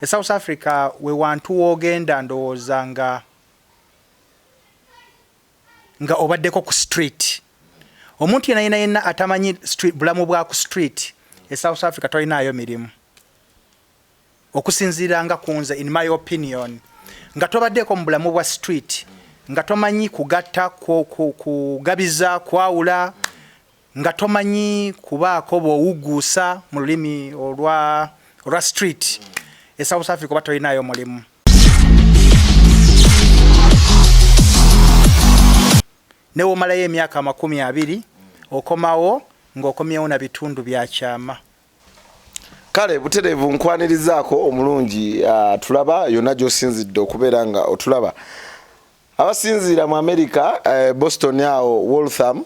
E South Africa we wantu w'ogenda, ndowooza nga obaddeko ku street. Omuntu yena yena yenna atamanyi street, bulamu bwa ku street e South Africa, tolinaayo mirimu. Okusinziira nga kunze, in my opinion, nga tobaddeko mu bulamu bwa street, nga tomanyi kugatta, kugabiza, kwawula, nga tomanyi kubaako bw'owugguusa mu lulimi olwa street, e South Africa oba tolinayo mulimu. Newomalayo emyaka 20, okomawo ng'okomyewo na bitundu bya kyama. Kale butereevu nkwanirizaako omulungi tulaba yonna gy'osinzidde okubeera nga otulaba. Abasinziira mu America, Boston awo Waltham,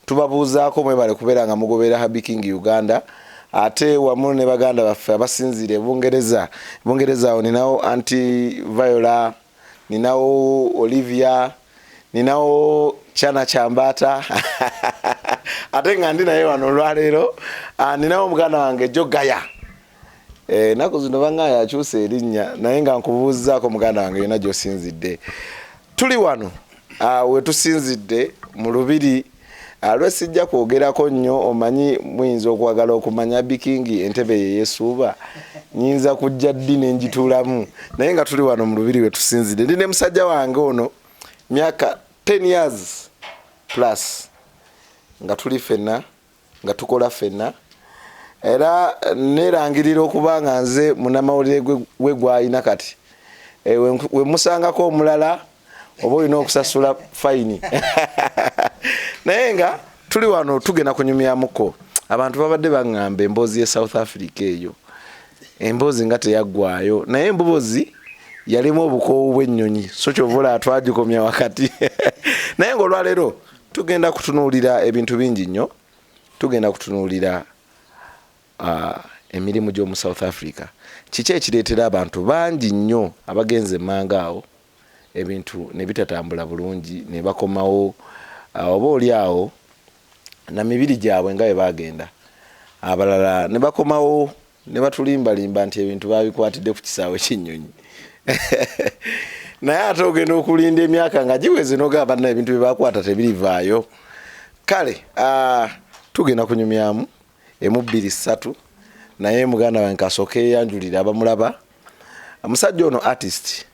tubabuuzaako, mwebale kubeera nga mugoberera Happy King Uganda. Ate wamu ne baganda baffe abasinziira e Bungereza. Bungereza awo ninawo Anti Viola, ninawo Olivia, ninawo Chana Kyambaata, ate nga ndi naye wano olwaleero. Ninawo muganda wange Jogaya. Ennaku zino bangaayo akyusa erinnya, naye nga nkubuuzaako muganda wange yonna gy'osinzidde. Tuli wano wetusinzidde mu lubiri lwesijja kwogerako nnyo. Omanyi muyinza okwagala okumanya bikingi entebe ye yesuuba nyinza kujja ddi nenjituulamu, naye nga tuli wano mu lubiri wetusinzidde. Ndi ne musajja wange ono, myaka 10 years plus nga tuli ffenna, nga tukola ffenna, era nerangirira okuba nga nze munamawulire we gwalina kati. We musangako omulala oba olina okusasula fayini. Naye nga tuli wano tugenda kunyumyamuko. Abantu babadde baŋŋamba emboozi ye South Africa, eyo emboozi nga teyaggwayo, naye embubozi yalimu obukoowu bw'ennyonyi, so kyova olaba twagikomya wakati. Naye nga olwaleero tugenda kutunuulira ebintu bingi nnyo. Tugenda kutunuulira emirimu gy'omu South Africa. Kiki ekireetera abantu bangi nnyo abagenze emmanga awo ebintu ne bitatambula bulungi ne bakomawo, oba oli awo na mibiri gyabwe nga bwe bagenda, abalala ne bakomawo ne batulimbalimba nti ebintu babikwatidde ku kisaawe ky'ennyonyi, naye ate ogenda okulinda emyaka nga giweze nogamba na ebintu bye bakwata tebirivaayo? Kale tugenda kunyumyamu emu, bbiri, ssatu, naye muganda wange kasooke yeyanjulire abamulaba. Omusajja ono artist.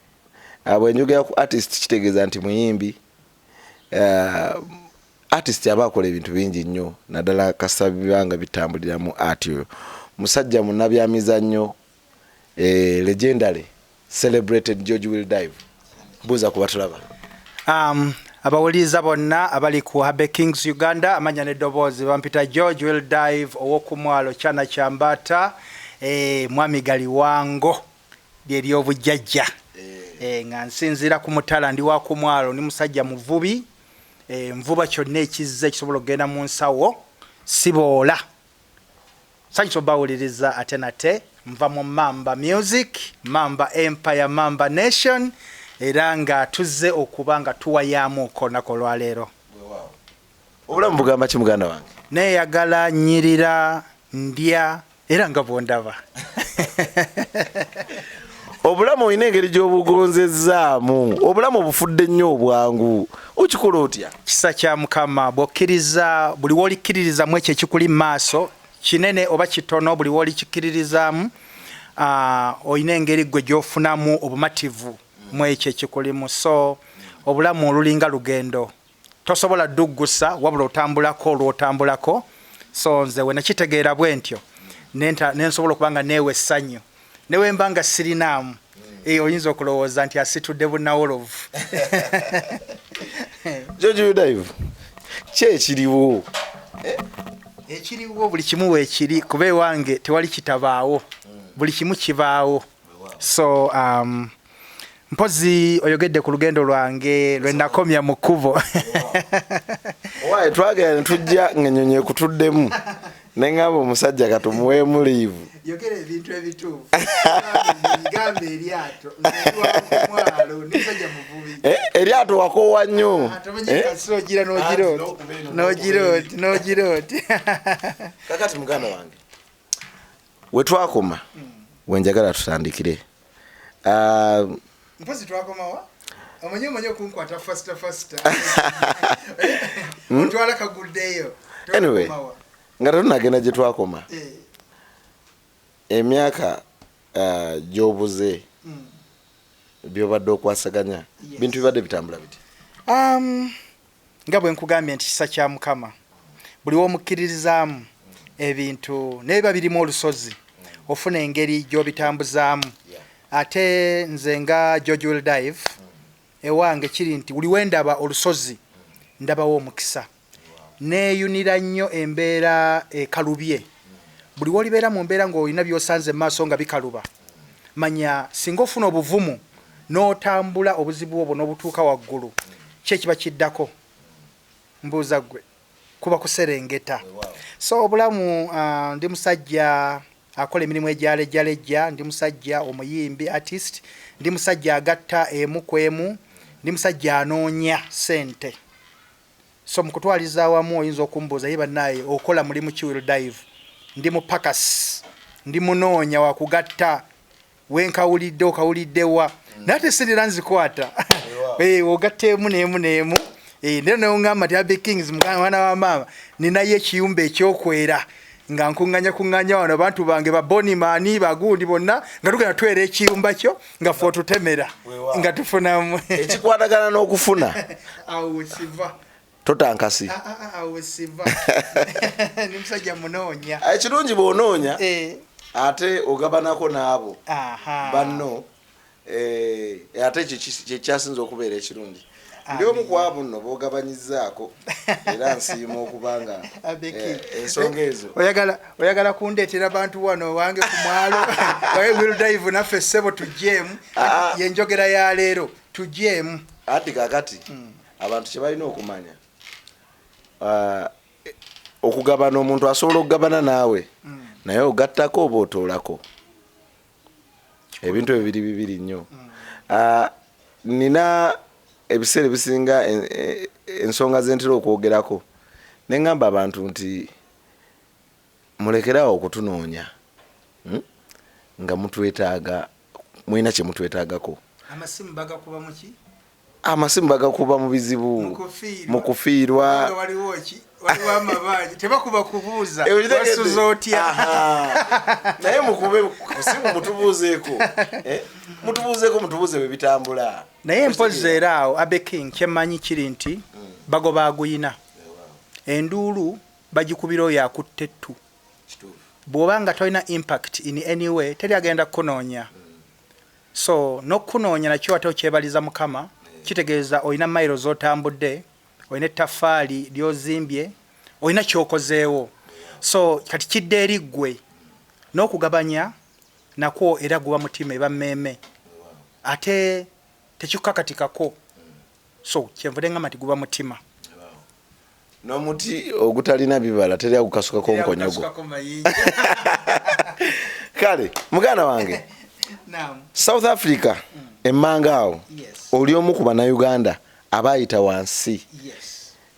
Bwe njogera ku artist, kitegeeza nti muyimbi. Artist aba akola ebintu bingi nnyo, naddala kasita bibanga bitambulira mu art. Oyo musajja munnabyamizannyo, legendary, celebrated George Will Dive. Buuza ku batulaba. Abawuliriza bonna abali ku Habe Kings Uganda, amanya n'eddoboozi bampita George Will Dive ow'okumwalo Kyana Kyambaata, mwami Galiwango lyeryobujjajja, nga nsinziira ku mutala, ndi wa kumwalo, ndi musajja muvubi, nvuba kyonna ekizza ekisobola okugenda mu nsawo, siboola. Sanyusa obawuliriza. Ate nate nva mu Mamba Music, Mamba Empire, Mamba Nation, era nga tuzze okuba nga tuwayaamuko olunaku olwaleero. Obulamu bugamba ki, muganda wange? Neeyagala, nyirira, ndya, era nga bwondaba. Obulamu olina engeri gy'obugonzezzaamu, obulamu obufudde nnyo obwangu, okikola otya? Kisa kya Mukama. Bw'okkiriza, buli w'olikkiririzamu ekyo ekikuli mu maaso, kinene oba kitono, buli w'olikikkiririzaamu, olina engeri gwe gy'ofunamu obumativu mu ekyo ekikulimu. So obulamu olulinga lugendo, tosobola dduggusa, wabula otambulako olwotambulako. So nze we nakitegeera bwe ntyo, nensobola okuba nga neewa essanyu newemba nga sirinaamu. Oyinza okulowooza nti asitudde bunawolovu. George Dive, ki ekiriwo? Ekiriwo, buli kimu weekiri, kuba ewange tewali kitabaawo, buli kimu kibaawo. So mpozi oyogedde ku lugendo lwange lwe nakomya mu kkubo. Owaaye, twagenda ne tujja ng'ennyonyi ekutuddemu, neŋŋamba omusajja katumuweemu leave. Yogera ebintu ebituufu, gamba eryato mwalo, nisajja muvubi. Eryato wakoowa nnyo. Ogira nogira oti, nogira oti, nogira oti. Kakati muganda wange, wetwakoma wenjagala tutandikire. Mpozi twakomawa, omanyi okunkwata faster faster. Otwala kaguddeyo. Anyway, Twakomawa. Nga tetunagenda gye twakoma, emyaka gy'obuze, byobadde okwasaganya, bintu bibadde bitambula biti? Nga bwe nkugambye nti kisa kya Mukama, buli womukkiririzaamu ebintu naye biba birimu olusozi, ofuna engeri gy'obitambuzaamu. Ate nze nga George Will Dive, ewange kiri nti buli wendaba olusozi ndabawo omukisa. Neeyunira nnyo embeera ekalubye. Buli wolibeera mu mbeera ng'olina by'osanze mu maaso nga bikaluba, manya singa ofuna obuvumu n'otambula obuzibu obwo n'obutuuka waggulu, ki ekiba kiddako? Mbuuza ggwe, kuba kuserengeta. So obulamu, ndi musajja akola emirimu egyalejjalejja, ndi musajja omuyimbi, artist, ndi musajja agatta emu ku emu, ndi musajja anoonya ssente. So mu kutwaliza awamu oyinza okumbuuza, ye bannaaye okola mulimu ki, Will Dive? Ndi mu pakasi, ndi munoonya wakugatta. Wenkawulidde okawuliddewa, naye ate sirira nzikwata. Ogatta emu n'emu n'emu. Naye neŋŋamba nti Abe Kings, mwana wa maama, ninayo ekiyumba ekyokwera nga nkuŋŋanya kuŋŋanya wano abantu bange, babonimani, bagundi bonna, nga tugenda twera ekiyumba kyo nga fe otutemera nga tufunamu. Ekikwatagana n'okufuna. Awo siva. Totankasi. Ah, ah, ah, awo siva, ndi musajja munoonya. Ekirungi bw'onoonya ate ogabanako n'abo banno, ate ekyo kyekyasinza okubeera ekirungi. Ndi omu ku abo nno boogabanyizaako, era nsiima okuba nga Abeki. Ensonga ezo. Oyagala kundeetera bantu wano wange ku mwalo. Will Dive naffe ssebo tujjeemu. Yenjogera ya leero, tujjeemu. Ati kakati abantu kye balina okumanya, okugabana, omuntu asobola okugabana naawe, naye ogattako oba otoolako, ebintu ebyo biri bibiri nnyo. Nina ebiseera ebisinga ensonga zentera okwogerako neŋŋamba abantu nti mulekerawo okutunoonya, Nga mutwetaaga, mulina kye mutwetaagako. Amasimu bagakuba muki? Amasimu bagakuba mu bizibu. Mu kufiirwa. Mu kufiirwa. Kubanga waliwo ki, waliwo amabanja, tebakuba kubuuza Okitegedde? wasuza otya. Aha. Naye mukube kusimu mutubuuzeeko. Mutubuuzeeko, mutubuuze bwe bitambula. Naye mpozi era awo, Abe King, kyemmanyi kiri nti bagoba aguyina, enduulu bagikubira oyo akutte ettu. Bw'oba nga tolina impact in any way, teri agenda kukunoonya. So n'okukunoonya nakyo ate okyebaliza Mukama, kitegeeza olina mayiro z'otambudde, olina ettaffaali ly'ozimbye, olina kyokozeewo. So kati kidda eri ggwe n'okugabanya nakwo, era guba mutima, eba mmeeme, ate tekikukakatikako. So kyenvudde ngamba nti guba mutima. N'omuti ogutalina bibala teri agukasukako nkonyogo. Agukasukako mayinja. Kale muganda wange, Naam. South Africa emmanga awo, oli omu ku Bannayuganda abaayita wansi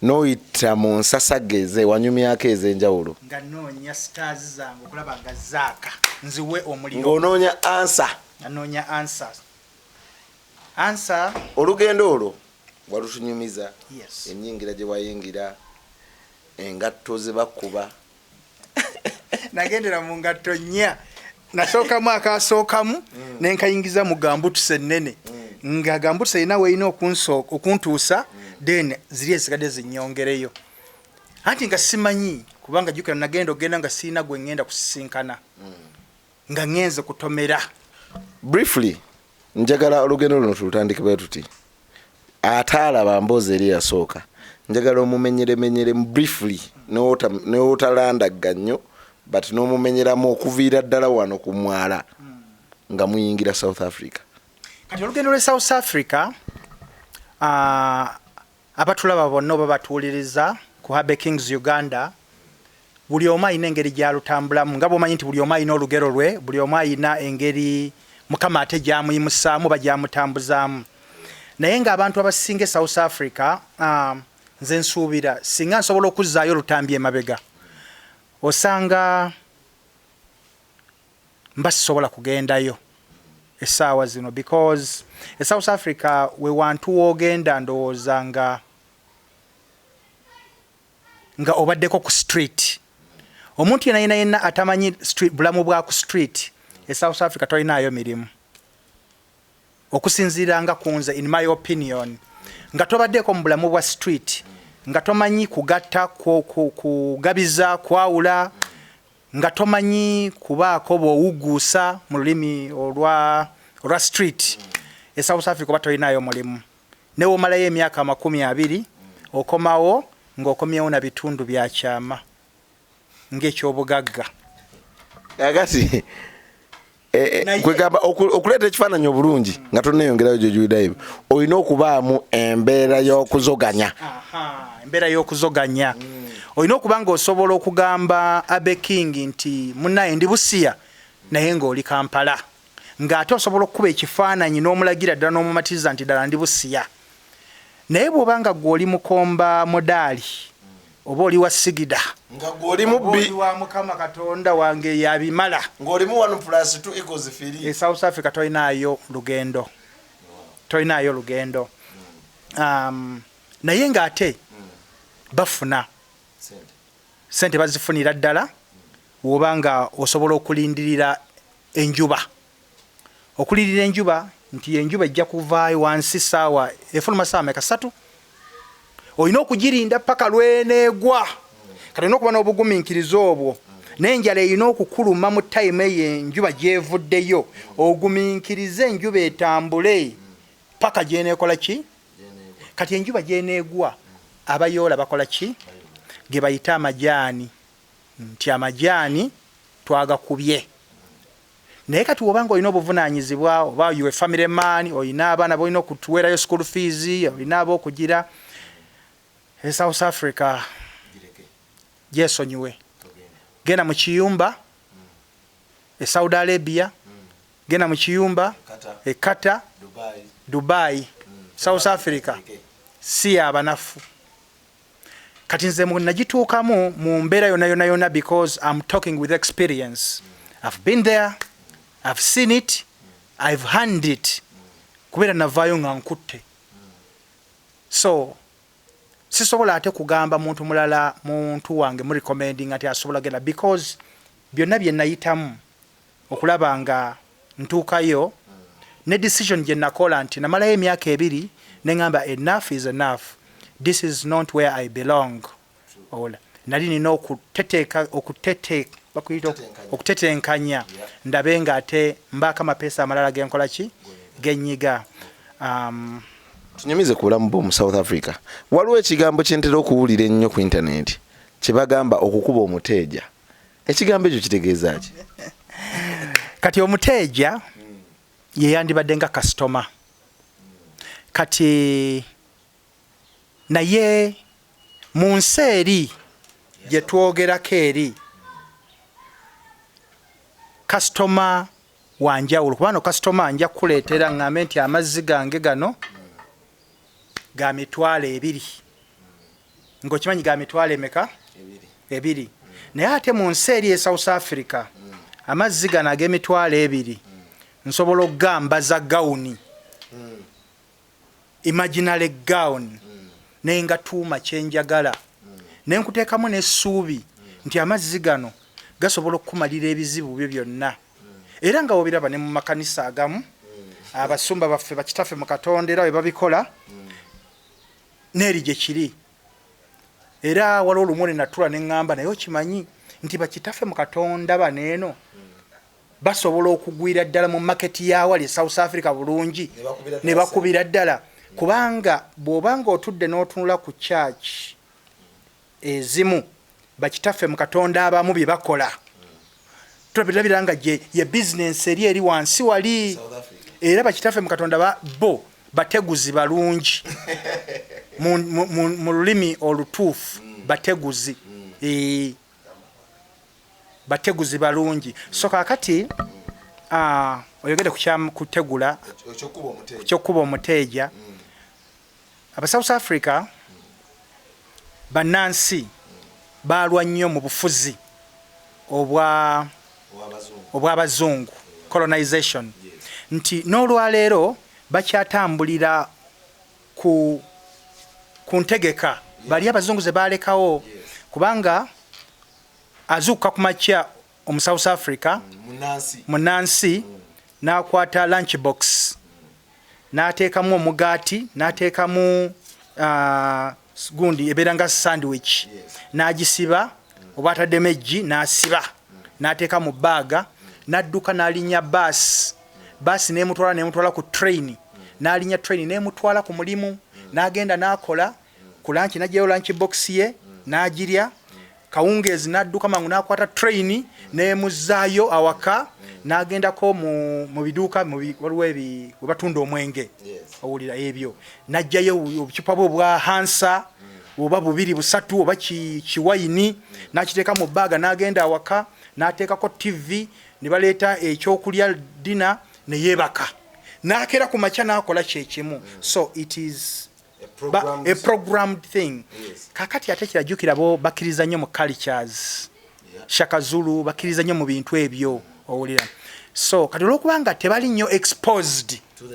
n'oyita mu nsasagge eze wanyumyako ez'enjawulo. Nga noonya stars zange okulaba nga zaaka nziwe omuliro. Ng'onoonya answer. Nga noonya answer, answer. Olugendo olwo walutunyumiza, enyingira gye wayingira, engatto ze bakkuba. Nagendera mu ngatto nnya. Nasookamu akasookamu nenkayingiza mu gambutusi ennene, nga gambutusi erina weerina okuntuusa, then ziri ezisigadde zinyongereyo. Anti nga simanyi, kubanga jjukira nagenda okugenda nga sirina gwe ŋŋenda kusisinkana, nga ŋŋenze kutomera. Briefly, njagala olugendo luno tulutandike bwe tuti. Ate alaba mboozi eri eyasooka, njagala omumenyeremenyere briefly, n'otalandagga nnyo, but n'omumenyeramu okuviira ddala wano ku mwala nga muyingira South Africa. Kati olugendo lwe South Africa, abatulaba bonna oba batuwuliriza ku Habe Kings Uganda, buli omu alina engeri gy'alutambulamu, nga bw'omanyi nti buli omu alina olugero lwe, buli omu alina engeri Mukama ate gy'amuyimusaamu oba gy'amutambuzaamu. Naye ng'abantu abasinga e South Africa, nze nsuubira singa nsobola okuzzaayo olutambi emabega, osanga mba sisobola kugendayo. Essaawa zino, because e South Africa we wantu woogenda, ndowooza nga obaddeko ku street. Omuntu yena yena yenna atamanyi street, bulamu bwa ku street e South Africa, tolinayo mirimu. Okusinziira nga kunze, in my opinion, nga tobaddeko mu bulamu bwa street, nga tomanyi kugatta, kugabiza, kwawula, nga tomanyi kubaako bw'owugguusa mu lulimi olwa street, e South Africa oba tolinayo mulimu. Newomalayo emyaka 20, okomawo ng'okomyewo na bitundu bya kyama ng'ekyobugagga. Kakati kwegamba okuleeta ekifaananyi obulungi nga tonneeyongerayo, George Wildive, olina okubaamu embeera y'okuzoganya. Aha, embeera y'okuzoganya. Olina okuba nga osobola okugamba Abe King nti munaye ndi Busiya, naye ng'oli Kampala, ng'ate osobola okukuba ekifaananyi n'omulagira ddala n'omumatiza nti ddala ndi Busiya. Naye bw'oba nga gwe oli mukomba mudaali, oba oli wa Sigida, nga gwe oli mubbi, oli wa Mukama Katonda wange yabimala, ng'olimu 1 plus 2 equals 3, e South Africa tolinayo lugendo, tolinayo lugendo. Naye ng'ate bafuna sente, bazifunira ddala woba nga osobola okulindirira enjuba, okulindirira enjuba nti enjuba ejja kuvaayo wansi saawa efuluma saawa meka? 3. Olina okugirinda paka lweneegwa. Kati olina okuba n'obugumiikiriza obwo, n'enjala erina okukuluma mu time eyo enjuba gyevuddeyo, ogumiikirize enjuba etambule paka gyeneekola ki. Kati enjuba gyeneegwa, abayoola bakola ki? Ge bayita amajaani, nti amajaani twagakubye. Naye kati woba nga olina obuvunanyizibwa, oba you a family man, olina abaana bolina okutuweerayo school fees, olina ab'okugira e South Africa, gyesonyiwe, genda mu kiyumba e Saudi Arabia, genda mu kiyumba e Qatar, Dubai. South Africa si yabanafu. Kati nze nagituukamu mu mbeera yonna yonna yonna, because I'm talking with experience. I've been there, I've seen it, I've handled it, kubeera navaayo nga nkutte. So sisobola ate kugamba muntu mulala, muntu wange mu recommending nti asobola genda, because byonna bye nayitamu okulaba nga ntuukayo, ne decision gye nakola nti namalayo emyaka 2 neŋŋamba enough is enough, this is not where I belong. Ola nali nina okuteteeka, bakuyita okutetenkanya, ndabe nga ate mbaako amapeesa amalala genkola ki, genyiga. Tunyumize ku bulamu bwo mu South Africa. Waliwo ekigambo kyentera okuwulira ennyo ku intaneti kyebagamba okukuba omuteeja. Ekigambo ekyo kitegeeza ki? Kati omuteeja ye yandibadde nga kasitoma. Kati naye mu nsi eri gye twogerako eri, kasitoma wanjawulo, kuba no kasitoma nja kukuleetera ŋŋambe nti amazzi gange gano ga 20,000, ng'okimanyi ga mitwalo emeka? Ebiri. Naye ate mu nsi eri e South Africa, amazzi gano ag'emitwalo 20 nsobola okugambaza gawuni, imaginary gown, nengatuuma kyenjagala, nenkuteekamu n'essuubi nti amazzi gano gasobola okukumalira ebizibu byo byonna. Era nga wobiraba ne mu makanisa agamu, abasumba baffe, bakitaffe mu Katonda, era bwe babikola n'eri gye kiri. Era waliwo olumu ne natula ne ŋŋamba, naye okimanyi nti bakitaffe mu Katonda bano eno basobola okugwira ddala mu market yawali e South Africa bulungi, ne bakubira ddala, kubanga bw'obanga otudde n'otunula ku church ezimu, bakitaffe mu Katonda abamu bye bakola tulabirabira nga ye bizinensi eri wansi wali. Era bakitaffe mu Katonda bo bateguzi balungi, mu lulimi olutuufu bateguzi, bateguzi balungi. So kakati oyogere kutegula, kyokuba omuteeja. Aba South Africa bannansi baalwa nnyo mu bufuzi obw'abazungu, colonization. Nti n'olwaleero bakyatambulira ku ntegeka bali abazungu ze balekawo, kubanga azuukuka ku makya omu South Africa, munansi, n'akwata lunch box, n'ateekamu omugaati, n'ateekamu gundi ebeera nga sandwich, n'agisiba oba ataddemu eggi, n'asiba, n'ateeka mu baaga, n'adduka, n'alinnya baasi. Baasi n'emutwala ku train, n'alinnya train n'emutwala ku mulimu, n'agenda n'akola ku lunch, n'aggyayo lunch box ye n'agirya. Kawungeezi n'adduka mangu n'akwata train n'emuzzaayo awaka, n'agendako mu biduuka waliwo we batunda omwenge, owulira ebyo, n'aggyayo obucupa bwe obwa Hansa oba bubiri busatu oba kiwayini, n'akiteeka mu baaga, n'agenda awaka, n'ateekako TV, ne baleeta ekyokulya, dinner, ne yeebaka, n'akeera ku makya n'akola kyekimu. So it is a programmed thing. Kakati ate kirajjukira bo bakkiriza nnyo mu cultures, Shaka Zulu, bakkiriza nnyo mu bintu ebyo, owulira. So kati olwokubanga tebali nnyo exposed to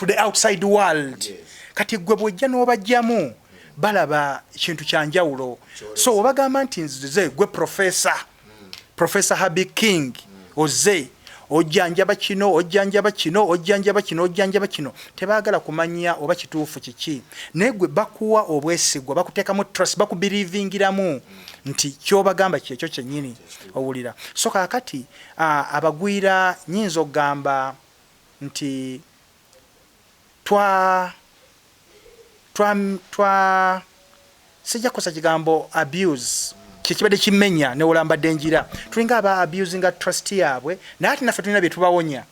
the outside world, kati gwe bwojja n'obajjamu balaba kintu kyanjawulo. So obagamba nti nze gwe professor Habi King, oze ojjanjaba kino, ojjanjaba kino, ojjanjaba kino, ojjanjaba kino, tebaagala kumanya oba kituufu kiki, naye gwe bakuwa obwesigwa, bakuteekamu trust, bakubiriivingiramu nti kyobagamba kyekyo kyennyini, owulira. So kaakati abagwira nyinza okugamba nti twa sijja kukosa kigambo abuse, kyekibadde kimenya newolambadde njira, tulinga aba abusinga trust yaabwe, naye ate naffe tulina bye tubawonya,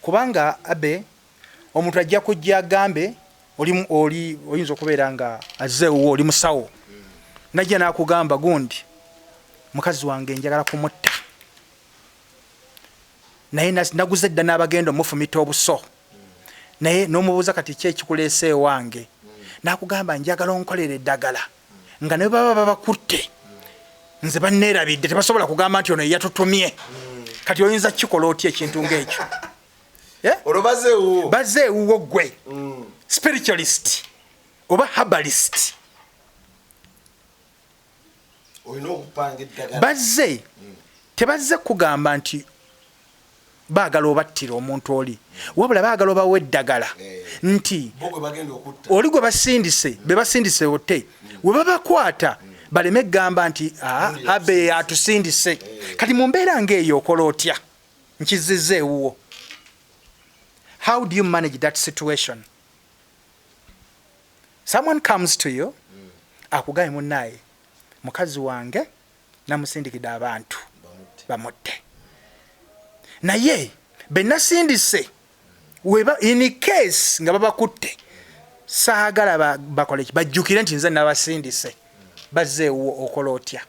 kubanga abe omuntu ajja kujja agambe oli oyinza okubeera nga azzeewo oli musawo, najja n'akugamba, "Gundi mukazi wange njagala kumutta, naye naguze dda n'abagenda omufumita obuso." Naye n'omubuuza, "Kati ki ekikuleese ewange?" N'akugamba, "Njagala onkolera eddagala nga ne baba babakutte nze banneerabidde, tebasobola kugamba nti ono yatutumye." Kati oyinza kukikola otya ekintu ng'ekyo? Eh? Olwo bazeewo. Bazze ewuwo gwe spiritualist oba herbalist. Olina okupanga eddagala. Bazze, tebazze kugamba nti baagala obattira omuntu oli, wabula baagala obawa eddagala nti bo gwe bagenda okutta. Oli gwe basindise, be basindise otte, we babakwata baleme kugamba nti, "Ah, abe atusindise." Kati mu mbeera ng'eyo okola otya? Nkizizza ewuwo, how do you manage that situation? Someone comes to you, akugambye, "Munnaye, mukazi wange namusindikidde abantu bamutte, naye benasindise weba in case nga babakutte saagala bakole ki, bajjukire nti nze nabasindise." Bazzeewo, okola otya?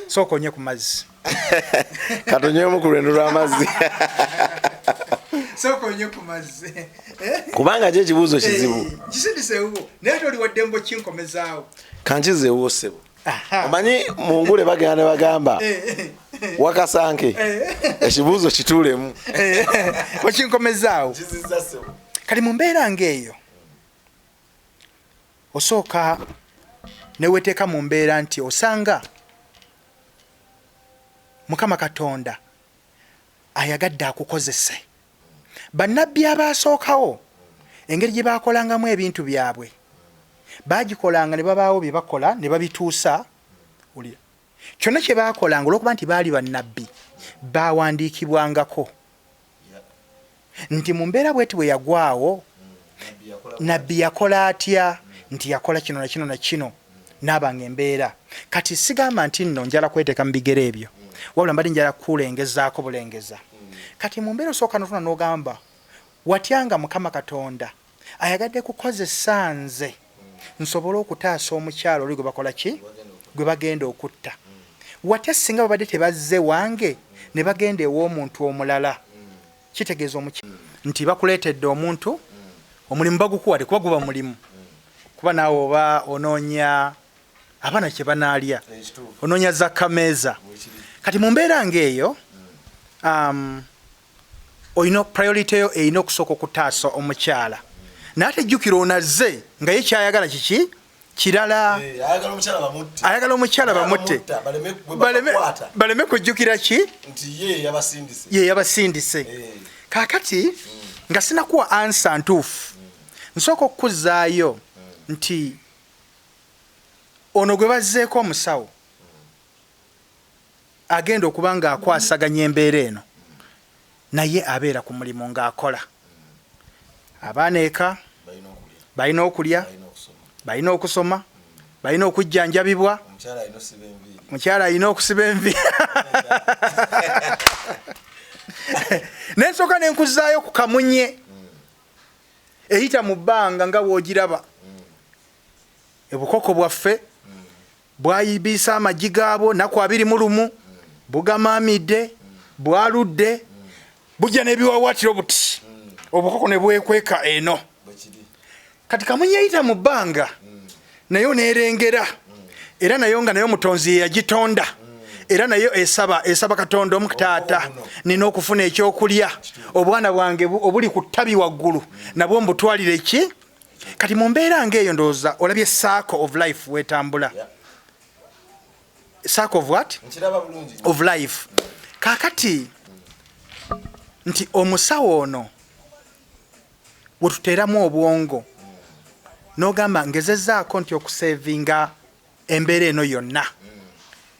Sooka onye ku mazzi. Katonywemu ku lwendo lw'amazzi. Sooka onye ku mazzi. Kubanga ki ekibuuzo kizibu. Kisindise ewuwo, naye ate oli waddembo kinkomezaawo. Kankizeewo ssebo. Omanyi mungule bagenda ne bagamba wakasanke ekibuuzo kituulemu. Okinkomezaawo. Kati mu mbeera ng'eyo osooka neweteeka mu mbeera nti osanga Mukama Katonda ayagadde akukozese. Bannabbi abaasookawo, engeri gye baakolangamu ebintu byabwe, baagikolanga ne babaawo bye bakola ne babituusa. Wulira, kyonna kye baakolanga, olwokuba nti baali bannabbi, baawandiikibwangako nti mu mbeera bweti bwe yagwawo, nabbi yakola atya, nti yakola kino na kino na kino, naabanga embeera. Kati sigamba nti nno njala kweteeka mu bigere ebyo, wabula mbadde njala kulengezaako bulengeza. Kati mu mbeera osooka notuna n'ogamba, watyanga Mukama Katonda ayagadde kukozesa nze nsobole okutaasa omukyalo oli gwe bakola ki, gwe bagenda okutta. Watya singa babadde tebazze wange ne bagenda ew'omuntu omulala? Kitegeeza nti bakuleetedde omuntu, omulimu bagukuwadde, kuba guba mulimu, kuba naawe oba onoonya abaana kye banaalya, onoonya za kameeza. Kati mu mbeera ng'eyo Olina priority yo erina okusooka okutaasa omukyala, naye ate jjukira onazze nga ye kyayagala kiki kirala. Ayagala omukyala bamutte baleme kujjukira ki ye yabasindise. Kaakati nga sinakuwa answer ntuufu, nsooka okukuzaayo nti ono gwe bazzeeko omusawo agenda okuba nga akwasaganya embeera eno, naye abeera ku mulimu ng'akola, abaana eka balina okulya, balina okusoma, balina okujjanjabibwa, mukyala alina okusiba envi. Nensooka nenkuzaayo ku kamunye eyita mu bbanga nga bw'ogiraba. Obukoko bwaffe bwayibiisa amagi gaabwo naku 21, bugamaamidde, bwaludde, bujja n'ebiwawaatiro buti, obukoko ne bwekweka eno. Kati kamunye eyita mu bbanga nayo neerengera, era nayo nga nayo Mutonzi ye yagitonda, era nayo esaba Katonda omu, taata, nina okufuna ekyokulya, obwana bwange obuli ku ttabi waggulu nabwo mbutwalire ki. Kati mu mbeera ngaeyo, ndowooza olabye circle of life wetambula. Circle of what? Of life. Kaakati nti omusawo ono wetuteeramu obwongo n'ogamba ngezezaako nti okusevinga embeera eno yonna,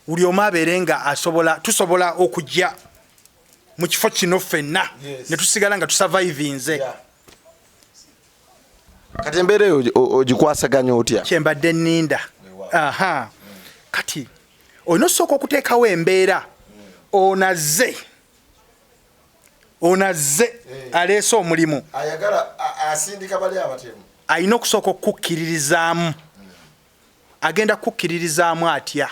buli omu abeere nga asobola, tusobola okujja mu kifo kino ffenna ne tusigala nga tusurvivinze. Kati embeera eyo ogikwasaganya otya? Kyembadde nninda. Aha, kati olina osooka okuteekawo embeera. Onazze, onazze aleese omulimu. Ayagala asindika bali abatemu. Alina okusooka okukkiririzaamu. Agenda kukkiririzaamu atya?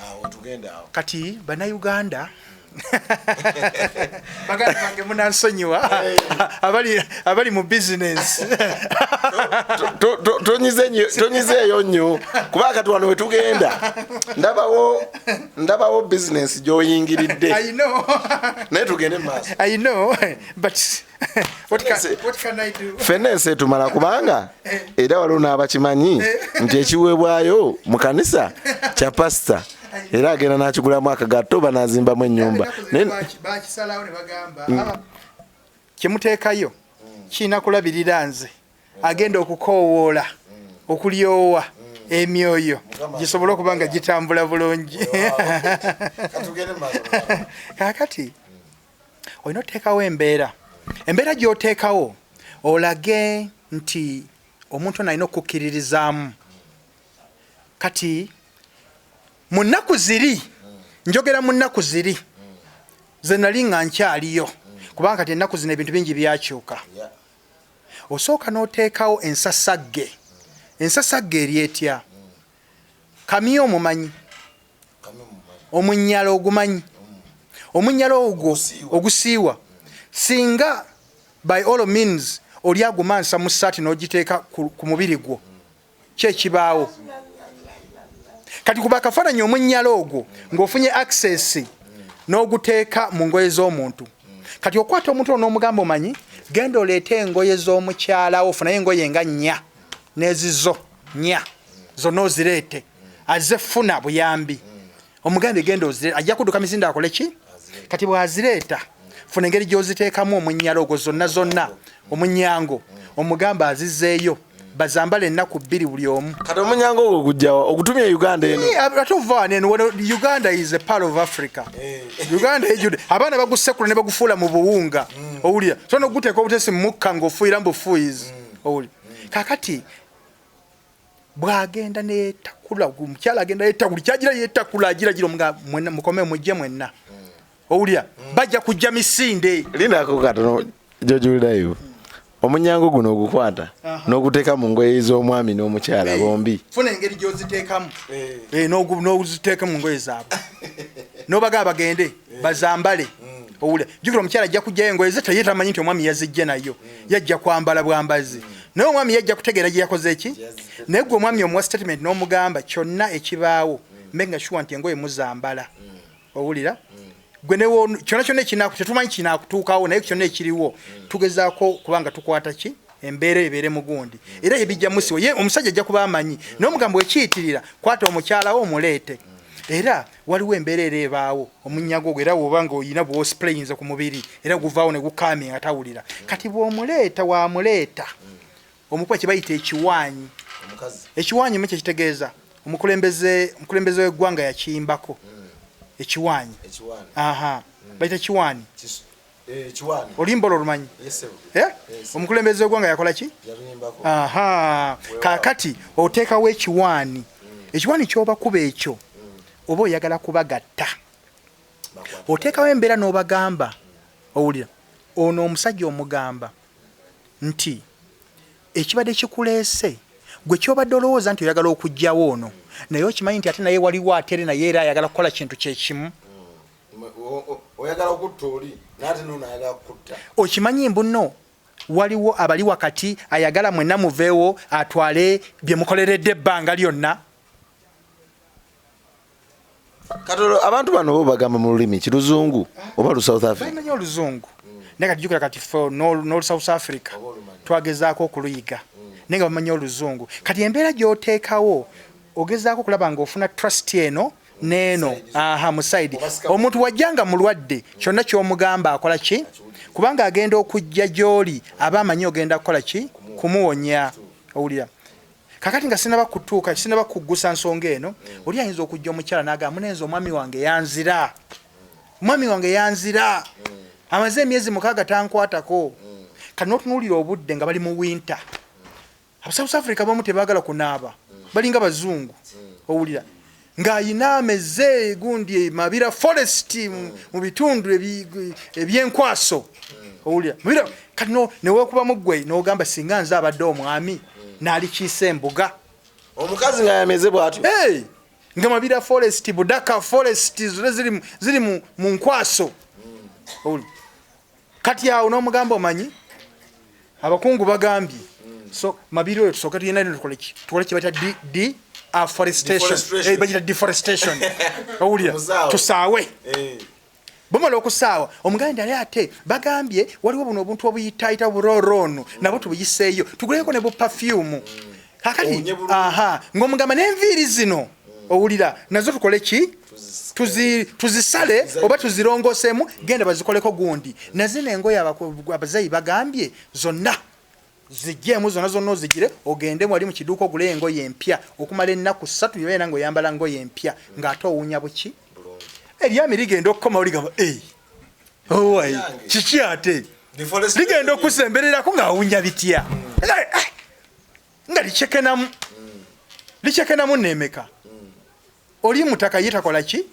Awo tugenda awo. Kati Bannayuganda baganda bange, munansonyiwa abali mu bizinesi. Tonyizeeyo nnyo, kuba kati wano wetugenda ndabawo bizinesi gy'oyingiridde. I know. Naye tugende mu maaso. I know, but what can I do? Ffenna ensi etumala, kubanga era waliwo n'abakimanyi nti ekiweebwayo mu kanisa kya pasita, era agenda n'akigulamu akagatto oba n'azimbamu ennyumba. Naye Bakisalawo ne bagamba, "Ah, kyemuteekayo kirina kulabirira nze agenda okukoowoola okulyowa emyoyo gisobole okuba nga gitambula bulungi." Kaakati olina oteekawo embeera. Embeera gy'oteekawo olage nti omuntu ono alina okukkiririzaamu. Kati mu nnaku ziri, njogera mu nnaku ziri ze nali nga nkyaliyo, kubanga kati ennaku zino ebintu bingi byakyuka. Osooka n'oteekawo ensasagge. Ensasagge eri etya? Kamyo omumanyi, omunyala ogumanyi, omunyala ogwo ogusiiwa. Singa by all means oli agumansa mu saati n'ogiteeka ku mubiri gwo, kyekibaawo. Kati kuba akafaananyi omunyala ogwo ng'ofunye access n'oguteeka mu ngoye z'omuntu. Kati okwata omuntu ono n'omugamba, omanyi, genda oleete engoye z'omukyala wo, ofunayo engoye nga nnya n'ezizo nnya zonna ozireete, azze funa buyambi. Omugambye genda ozireete, ajja kudduka misinde akole ki. Kati bw'azireeta, funa engeri gy'oziteekamu omunyala ogwo zonna zonna, omunyango, omugamba azizeeyo bazambala ennaku 2 buli omu. Kati omunyango ogwo gujjawa ogutumye Uganda eno? Ate ova wano eno, wano Uganda is a part of Africa. Uganda ejjudde abaana bagusekula ne bagufuula mu buwunga, owulira? So noguteeka obutesi mukka ng'ofuuyira mu bufuuyizi, owulira? Kakati bw'agenda neyetakula, omukyala agenda yetakula, kyagira yetakula, agira omuga mwenna mukome mujje mwenna, owulira? Bajja kujja misinde. Lindako katono, jojulilayo omunyango guno ogukwata n'oguteeka mu ngoye z'omwami n'omukyala bombi. Funa engeri gy'oziteekamu. N'oziteeka mu ngoye zaabwe n'obagamba bagende bazambale, owulira? Jjukira omukyala ajja kujjayo engoye ze, teye tamanyi nti omwami yazijje nayo, yajja kwambala bwambazi, naye omwami yajja kutegeera gye yakoze eki. Naye gwe omwami omuwa statement n'omugamba kyonna ekibaawo, making sure nti engoye muzambala. Owulira? Gwe newo kyonna kyonna ekinaku tetumanyi kinakutuukawo, naye kyonna ekiriwo tugezaako kubanga tukwata ki embeera ebeere mugundi, era ebijja musiwo ye omusajja ajja kuba amanyi, naye omugambo ekiyitirira kwata omukyala wo omuleete. Era waliwo embeera era ebaawo omunyago ogwo, era woba nga oyina bwosprayinze ku mubiri era guvaawo ne gukaamye nga tawulira. Kati bw'omuleeta, wamuleeta omukuba kye bayita ekiwaanyi. Ekiwaanyi mu kyekitegeeza omukulembeze w'eggwanga yakiyimbako ekiwaanyi. Aha, bayita kiwaani. Oluyimba olwo olumanyi? Omukulembeze w'eggwanga yakola ki? Aha, kaakati oteekawo ekiwaani. Ekiwaani ky'obakuba ekyo oba oyagala kubagatta, oteekawo embeera n'obagamba, owulira ono omusajja omugamba nti ekibadde kikuleese gwe kyobadde olowooza nti oyagala okuggyawo ono, naye okimanyi nti ate naye waliwo atere naye era ayagala kukola kintu kyekimu. Oyagala okutta oli naate nono ayagala kukutta. Okimanyi mbu nno waliwo abali wakati ayagala mwenna muveewo atwale bye mukoleredde ebbanga lyonna. Katolo, abantu bano bo bagamba mu lulimi ki, Luzungu oba lu South Africa? Bamanyi oluzungu, naye kati jjukira kati ffe n'olu South Africa twagezaako okuluyiga, naye nga bamanyi oluzungu. Kati embeera gy'oteekawo ogezaako okulaba ng'ofuna trust eno neeno, aha, mu side omuntu wajja nga mulwadde, kyonna ky'omugamba akola ki, kubanga agenda okujja gy'oli aba amanyi ogenda kukola ki, kumuwonya. Owulira? Kakati nga sinaba kutuuka, sinaba kuggusa nsonga eno, oli ayinza okujja omukyala n'agamba, munenze omwami wange yanzira, omwami wange yanzira, amaze emyezi 6 tankwatako. Kati n'otunuulira obudde nga bali mu winter, Abasouth Africa bamu tebaagala kunaaba, balinga bazungu. Owulira ng'ayina ameze gundi Mabira Forest mu bitundu ebyenkwaso. Owulira Mabira kati neweekubamu ggwe n'ogamba singa nze abadde omwami n'alikiisa embuga. Omukazi nga yameze bw'atyo. Hey! Nga Mabira Forest, Budaka Forest zonna ziri mu nkwaso. Owulira kati awo n'omugamba omanyi abakungu bagambye so Mabira oyo tusooke tuyina tukole ki, tukole kye bayita deforestation. Deforestation. Bagita deforestation. Owulira? Omusaawe. Tusaawe. Bumala okusaawa omugambe nti ali ate bagambye waliwo buno obuntu obuyitaayita burooroono nabwo tubuyiseeyo tuguleko ne bu perfume. Kakati, Owunye bulungi. Aha, ng'omugamba n'enviiri zino owulira nazo tukole ki, tuzisale oba tuzirongoseemu, genda bazikoleko gundi. Nazino engoye abazeeyi bagambye zonna zijjeemu zonna zonna ozigire ogende wali mu kiduuka ogule engoye empya okumala ennaku 3 yobeera ng'oyambala ngoye empya ng'ate owunya buki. Eryami ligenda okukomawo ligamba, Ei, owaye, kiki ate? Ligenda okusembererako ng'awunya bitya? Nga licekenamu. Licekenamu neemeka. Oli mutaka ye takola ki?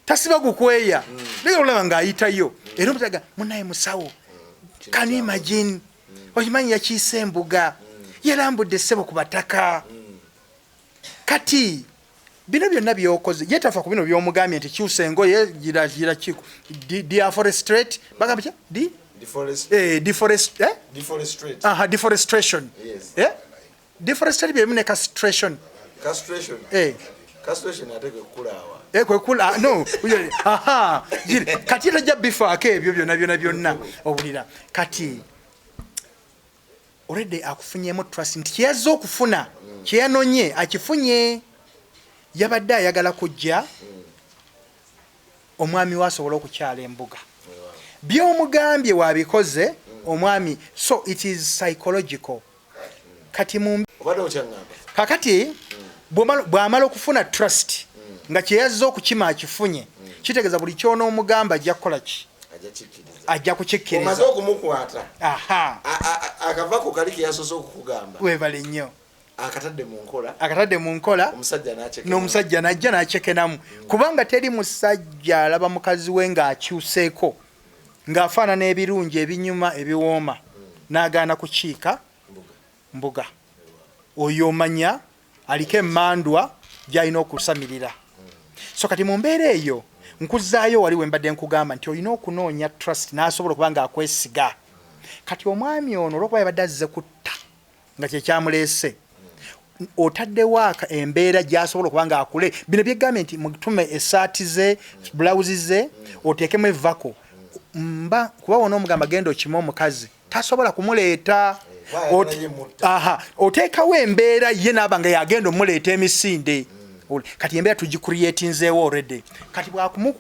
Tasiba gukweya. Naye olaba ng'ayitayo. Era omutaga munnaye musawo. Can you imagine? Okimanyi yakiise embuga. Yalambudde ssebo ku bataka. Kati bino byonna by'okoze, ye tafa ku bino by'omugambye nti kyusa engoye, gira, gira ki, deforestrate, bagamba ki? Deforest. Deforest, eh? Deforestrate. Aha, deforestation. Yes. Deforestate byemu ne castration. Castration. Castration ate kwe kulaawa. Kwe kula, no. Uyo, aha. Giri. Kati tajja bifaako ebyo byonna, byonna, byonna. Owulira. Kati already akufunyemu trust nti kyeyazze okufuna, kyeyanonye akifunye. Yabadde ayagala kujja omwami we asobole okukyala embuga. By'omugambye wabikoze omwami, so it is psychological. Kati mu Obadde okyaŋŋamba. Kakati bw'amala okufuna trust nga kyeyazze okukima akifunye, kitegeeza buli ky'onoomugamba ajja kukola ki? Ajja kikkiriza. Ajja kukikkiriza. Omaze okumukwata. Aha. Akavako kali ke yasoose okukugamba. Weebale nnyo. Akatadde mu nkola. Akatadde mu nkola. Omusajja n'acekenamu. N'omusajja n'ajja n'acekenamu. Kubanga teri musajja alaba mukazi we ng'akyuseeko, ng'afaanana ebirungi ebinyuma ebiwooma, n'agaana kukiika mbuga. Oyo omanya aliko emmandwa gy'alina okusamirira. So kati mu mbeera eyo nkuzaayo wali we mbadde nkugamba nti olina okunoonya trust n'asobola okuba ng'akwesiga. Kati omwami ono olw'okuba yabadde azze kutta nga kye kyamuleese, Otaddewo embeera gy'asobola okuba nga akule bino byegambye nti mutume essaati ze, bulawuzi ze, oteekemu evvako mba kuba wona omugamba genda okime omukazi tasobola kumuleeta. Oteekawo embeera ye naaba nga yagenda omuleeta emisinde. Kati embeera tugicreatinzeewo already. Kati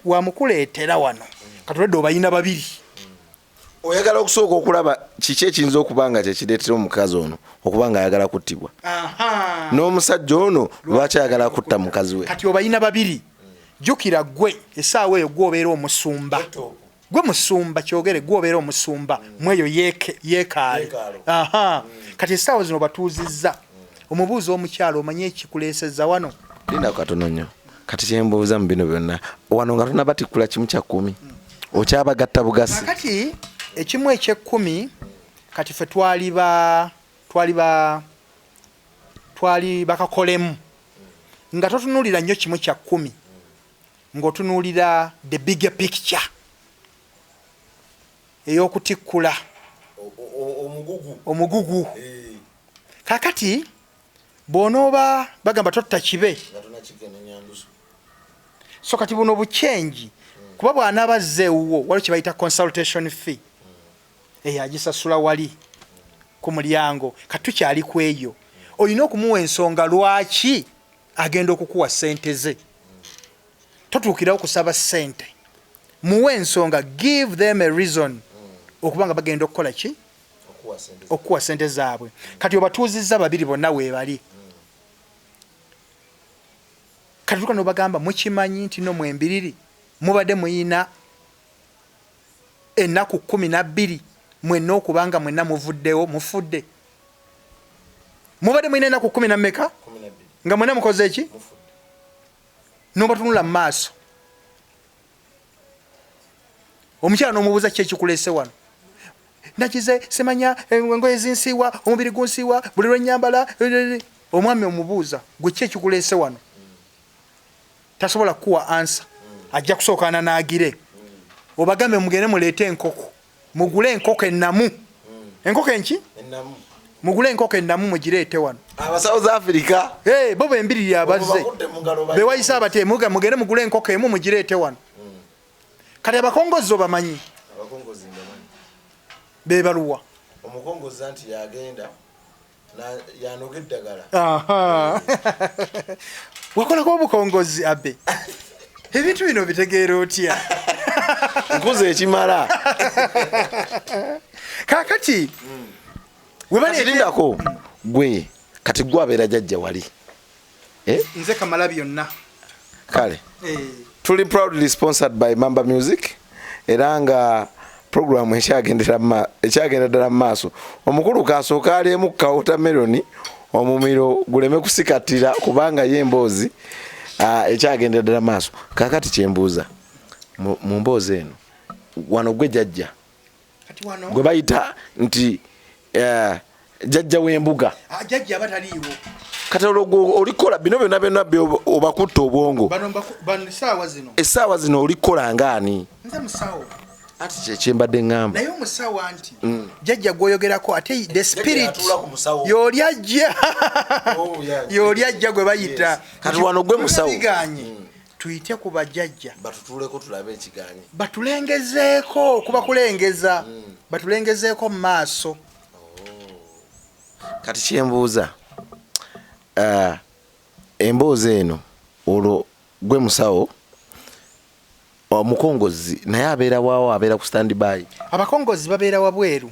bwamukuleetera wano, kati olwedde obayina babiri. Oyagala okusooka okulaba kiki ekiyinza okuba nga kyekireetera omukazi ono okuba nga ayagala kuttibwa, n'omusajja ono lwaki ayagala kutta mukazi we. Kati obayina babiri. Jjukira gwe essaawa eyo gwe obeera omusumba, gwe musumba kyogere, gwe obeera omusumba mweyo yeekaale. Kati essaawa zino batuuzizza, omubuuza omukyalo, omanye ekikuleesezza wano? Linda katono nnyo. Kati kyembuuza mu bino byonna wano, nga tonabatikkula kimu kya kkumi, okyabagatta bugasi? Kati ekimu ekyekkumi, kati ffe twali bakakolemu nga totunuulira nnyo kimu kya kkumi, ng'otunuulira the bigger picture ey'okutikkula omugugu. Kakati bw'onooba bagamba totta kibe, so kati buno bukyengi kuba bw'anaaba azze ewuwo, waliwo kye bayita consultation fee, eyo agisasula wali ku mulyango. Kati tukyali ku eyo, olina okumuwa ensonga lwaki agenda okukuwa ssente ze. Totuukirawo kusaba ssente, muwe ensonga, give them a reason okuba nga bagenda okukola ki, okukuwa ssente zaabwe. Kati obatuuzizza babiri bonna weebali. Kati tuka nobagamba, mukimanyi nti no mwembiriri mubadde muyina ennaku 12 mwenna okuba nga mwenna muvuddewo, mufudde. Mubadde muyina ennaku kumi na mmeka nga mwenna mukoze eki? Nobatunula mu maaso, omukyala n'omubuuza, ki ekikuleese wano? Nakize simanya, engoye zinsiiwa, omubiri gunsiiwa buli lwenyambala. Omwami omubuuza, gwe ki ekikuleese wano? Tasobola kukuwa answer, ajja kusooka ananaagire. Obagambe mugende muleete enkoko, mugule enkoko ennamu, enkoko enki, mugule enkoko ennamu mugireete wano. Aba South Africa. Hey, bo bembiriri abazze bewayise abatemuga, mugende mugule enkoko emu mugireete wano. Kati abakongozi obamanyi bebaluwa? Omukongozi nti yagenda yanoga eddagala. Wakolako obukongozi abe, ebintu bino bitegeera otya? Nkuze ekimala. Kakati lindako, gwe kati gwe abeera jajja wali, eh? Nze kamala byonna. Kale tuli proudly sponsored by Mamba Music, era nga programu ekyagenda ddala mu maaso. Omukulu kasooka aliemu ka watermelon, omumiro guleme kusikatira, kubanga ye emboozi ekyagendera ddala maaso. Kakati kyembuuza mu mboozi eno wano, gwe jajja gwe bayita nti jajja w'embuga. Jajja aba taliiwo. Kati olwo olikola bino byonna byonna obakutta obwongo. Essaawa zino. Essaawa zino olikola ngaani? Nze musawo. Ati kyekyembadde ŋŋamba. Naye omusawo anti jajja gwoyogerako, ate the spirit yoli ajja, oh, yoli ajja gwe bayita. Kati wano gwe musawo. Biganye tuyite ku bajjajja. Batutuleko tulabe ekiganye. Batulengezeeko, kuba kulengeza, batulengezeeko mu maaso. Oh. Kati kyembuuza, emboozi eno, olwo gwe musawo, omukongozi naye abeera waawo, abeera ku stand by? Abakongozi babeera wabweru.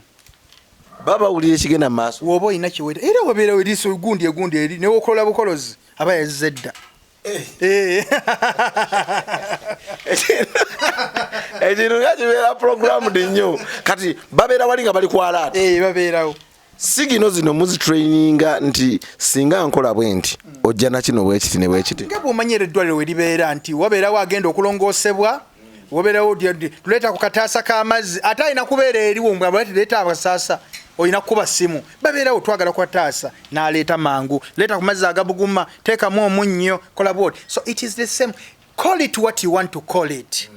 Baba bawulira ekigenda mu maaso. Woba olina kiweta era wabeerawo eriiso gundi egundi eri newokola bukolozi aba yazze dda. Eh. Ekintu nga kibeera programmed nnyo. Kati babeera wali nga bali ku alert. Eh, babeerawo. Sigino zino muzitraininga nti singa nkola bwe nti, ojja nakino bwekiti ne bwekiti? Nga bw'omanyi era eddwaliro we libeera nti wabeerawo agenda okulongoosebwa, wabeerawo tuleeta ku kataasa k'amazzi, ate alina kubeera eriwo leeta abasaasa, olina kukuba simu, babeerawo, twagala ku kataasa, n'aleeta mangu, leeta ku mazzi agabuguma, teekamu omunnyo, kola bwoti. So it is the same, call it what you want to call it,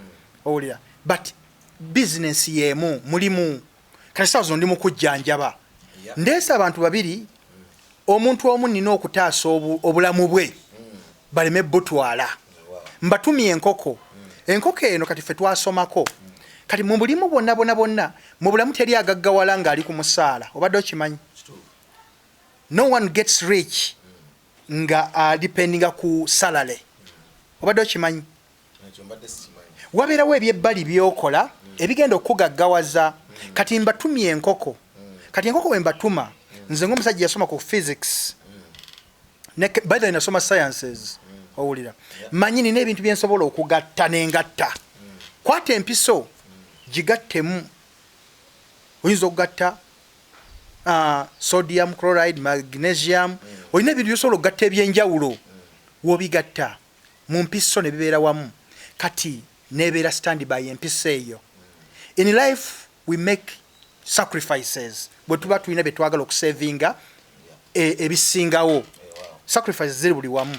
owulira, but business y'emu mulimu. Kati saawa zino ndi mu kujjanjaba, ndeese abantu babiri. Omuntu omu nina okutaasa obulamu bwe, baleme butwala. Mbatumye enkoko. Enkoko eno kati ffe twasomako. Kati mu bulimu bwonna bwonna bwonna mu bulamu, teri agaggawala ng'ali ku musaala. Obadde okimanyi? No one gets rich nga adependinga ku salary. Obadde okimanyi? Wabeerawo ebyebbali byokola ebigenda okukugaggawaza. Kati mbatumye enkoko. Kati enkoko bwe mbatuma, nze ngaomusajja yasoma ku physics, by the way nasoma sciences, owulira? Manyi nina ebintu byensobola okugatta nengatta. Kwata empiso gigattemu, oyinza okugatta sodium chloride, magnesium, olina ebintu byosobola okugatta ebyenjawulo. Wobigatta mu mpiso ne bibeera wamu, kati nebeera standby empiso eyo. In life we make sacrifices. Bwe tuba tulina bye twagala okusavinga ebisingawo, sacrifices ziri buli wamu.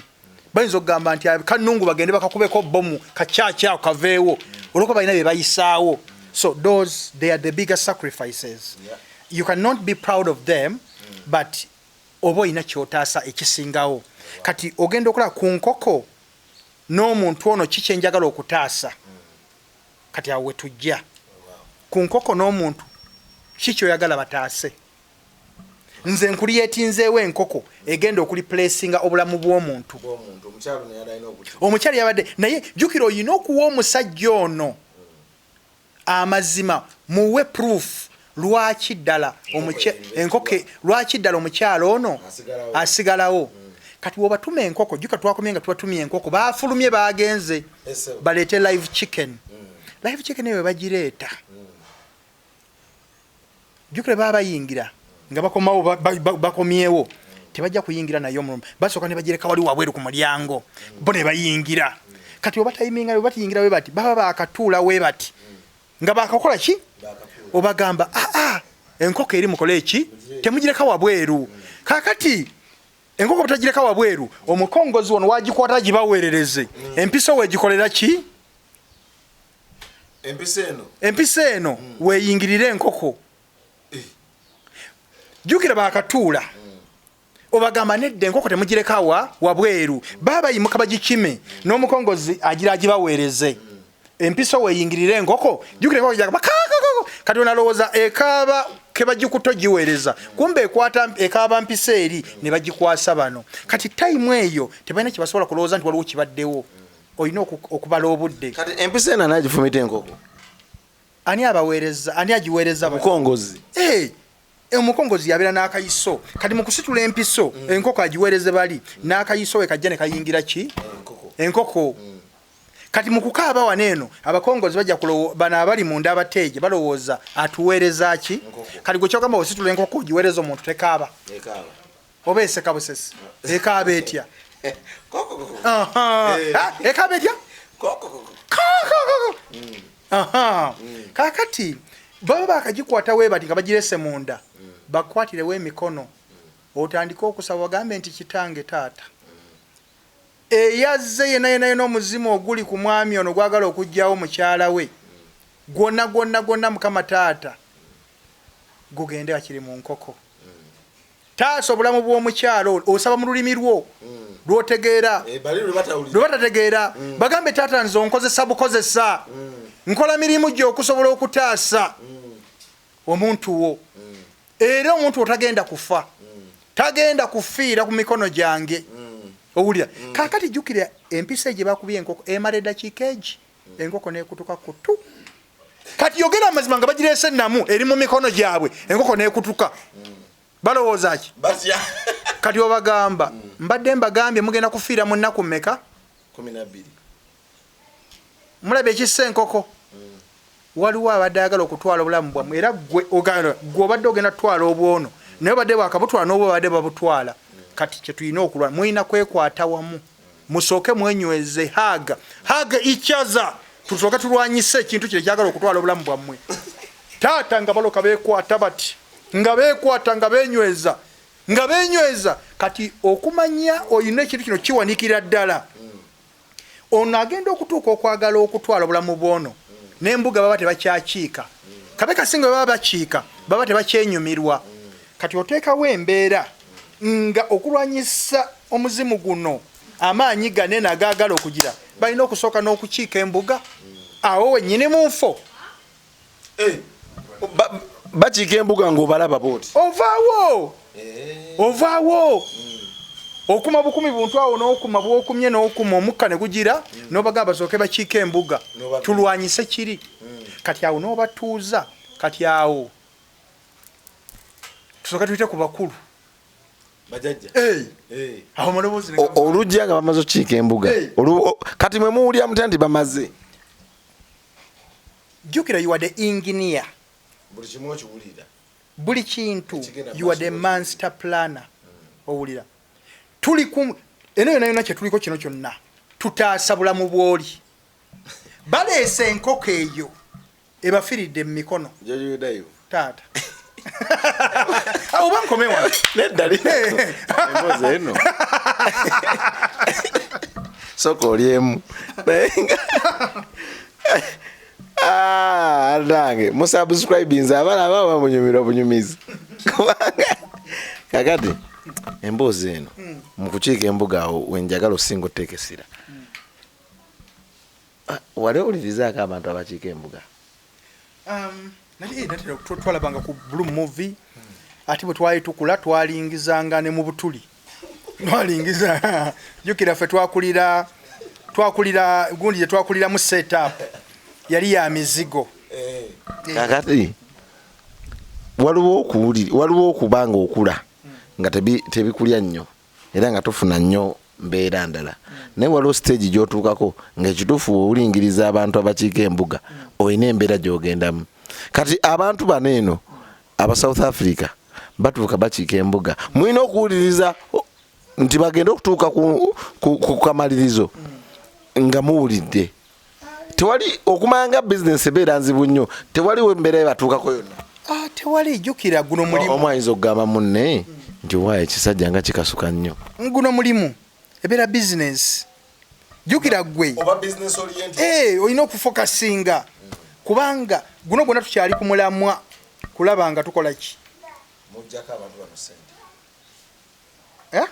Bayinza okugamba nti kanungu bagende bakakubeko bomu kakyakyawo kaveewo, olwokuba balina bye bayisaawo. So those, they are the biggest sacrifices. You cannot be proud of them, but oba olina kyotaasa ekisingawo. Kati ogenda okulaba ku nkoko n'omuntu ono, ki kyenjagala okutaasa? Kati awo wetujja ku nkoko n'omuntu, ki kyoyagala bataase? Nze nkuliyetinzeewo enkoko egenda okureplacinga obulamu bw'omuntu. Omukyalo yabadde naye. Jjukira, olina okuwa omusajja ono amazima, muwe proof lwaki ddala enkoko, lwaki ddala omukyalo ono asigalawo. Kati wobatuma enkoko, jjuka twakomye nga tubatumye enkoko, bafulumye, bagenze baleete live chicken. Live chicken eyo bagireeta, jjukira baba bayingira nga bakomawo, bakomyewo, tebajja kuyingira naye omulumi. Basooka ne bagireka wali wabweru ku mulyango, bo ne bayingira. Kati obatayiminga bwe batiyingira we bati, baba bakatuula we bati nga bakakola ki, obagamba, aa enkoko eri, mukole eki, temugireka wabweru. Kakati enkoko butagireka wabweru, omukongozi wano wagikwata gibaweerereze. Empiso wegikolera ki? Empiso eno weyingirire enkoko. Jjukira bakatuula, obagamba nedda, enkoko temugirekawa wabweru. Baba bayimuka bagikime n'omukongozi agira agibaweereze. Empiso weyingirire enkoko. Jjukira enkoko jagamba kakakako. Kati onalowooza ekaaba kebagikuta ogiweereza, kumbe ekwata ekaaba mpiso eri ne bagikwasa bano. Kati time eyo tebalina kyebasobola kulowooza nti waliwo kibaddewo. Olina okubala obudde. Kati empiso eno anagifumita enkoko? Ani abaweereza? Ani agiweereza? Omukongozi. Eh, omukongozi yabeera n'akayiso. Kati mu kusitula empiso, enkoko agiweereze bali n'akayiso we kajja ne kayingira ki? Enkoko. Kati mu kukaaba wano eno, abakongozi bajja bano abali munda abateeje balowooza atuweereza ki? Kati gwe kyogamba, ositula enkoko ogiweereza omuntu, tekaaba oba eseka busesi? Ekaaba etya? Aha. Ah, ekaaba etya? Aha. Kakati baba bakagikwata we bati nga bagirese munda, bakwatirewo emikono, otandike okusaba, bagambe nti, "Kitange, taata, eyazze yena yena yena, omuzimu oguli ku mwami ono gwagala okugjawo mukyala we, gwonna gwonna gwonna, Mukama taata, gugende akiri mu nkoko. Taasa obulamu bw'omukyalo ono." Osaba mu lulimi lwo lwotegeera, lwe batategeera. Bagambe, "Taata, nze onkozesa bukozesa, nkola mirimu gyo okusobola okutaasa omuntu wo, era omuntu otagenda kufa, tagenda kufiira ku mikono gyange." Owulira? Kakati jjukira empisa egye bakubye enkoko emala eddakiika egi, enkoko nekutuka kutu. Kati yogera amazima, nga bagireese enamu eri mu mikono gyabwe, enkoko nekutuka, balowooza ki? Kati obagamba, "Mbadde mbagambye mugenda kufiira mu nnaku mmeka? Mulaba ekissa enkoko. Waliwo abadde ayagala okutwala obulamu bwammwe, era gwe obadde ogenda kutwala obwono, naye obadde bwakabutwala n'obwo babadde babutwala. Kati kyetulina okulwana, mulina kwekwata wamu, musooke mwenyweze, hug, hug each other, tusooke tulwanyise ekintu kino ekyagala okutwala obulamu bwammwe." Taata, nga baloka bekwata bati, nga bekwata, nga benyweza, nga benyweza. Kati okumanya olina ekintu kino kiwanikira ddala, ono agenda okutuuka okwagala okutwala obulamu bwono n'embuga baba tebakyakiika, kabe kasinga bwe baba bakiika, baba tebakyenyumirwa. Kati oteekawo embeera Nga okulwanyisa omuzimu guno, amaanyi ganene agaagala okugira, balina okusooka n'okukiika embuga awo wennyini mu nfo. Bakiika embuga ng'obalaba booti. Ovaawo, ovaawo, okuma bukumi buntu awo, n'okuma bwokumye n'okuma omukka ne gugira, n'obagamba basooke bakiika embuga, tulwanyise kiri. Kati awo n'obatuuza, kati awo tusooke tuyite ku bakulu. Awo amaloboozi ne Olujja nga bamaze okukiika embuga. Kati mwe muwulira mutya nti bamaze? Jjukira, you are the engineer. Buli kimu okiwulira. Buli kintu. Ekigenda You are the maaso. master planner. Owulira, tuli ku eno yonna yonna kyetuliko kino kyonna, tutaasa bulamu bwoli. Baleese enkoko eyo ebafiiridde mu mikono. Taata, oba nkome wano? Nedda, emboozi eno soka olyemu. Naye Ah, nange musubscribinze, abalaba bamunyumirwa bunyumizi, kubanga kakati emboozi eno mu kukiika embuga awo wenjagala osinga oteekesira. Ah, wali owulirizaako abantu abakiika embuga? Naye natera twalabanga ku Blue Movie, ate bwe twali tukula twalingizanga ne mu butuli, twalingiza. Jjukira ffe twakulira gundi gye twakuliramu, setup yali ya mizigo. Kakati waliwo okuwulira, waliwo okuba nga okula nga tebikulya nnyo era nga tofuna nnyo mbeera ndala, naye waliwo stage gy'otuukako ng'ekituufu owulingiriza abantu abakiika embuga, olina embeera gy'ogendamu. Kati abantu bano eno aba South Africa batuuka bakiika embuga, mulina okuwuliriza nti bagende okutuuka ku kamalirizo nga muwulidde. Tewali okumanya nga bizinesi ebeera nzibu nnyo, tewaliwo embeera ebatuukako yonna? Ah, tewali. Jjukira guno mulimu. Omu ayinza okugamba munne nti waayo ekisajja nga kikasuka nnyo. Guno mulimu, ebeera bizinesi. Jjukira gwe oba business oriented. Eh, olina okufokasinga, kubanga guno gwonna tukyali ku mulamwa kulaba nga tukola ki? Mujjako abantu bano sente. Eh?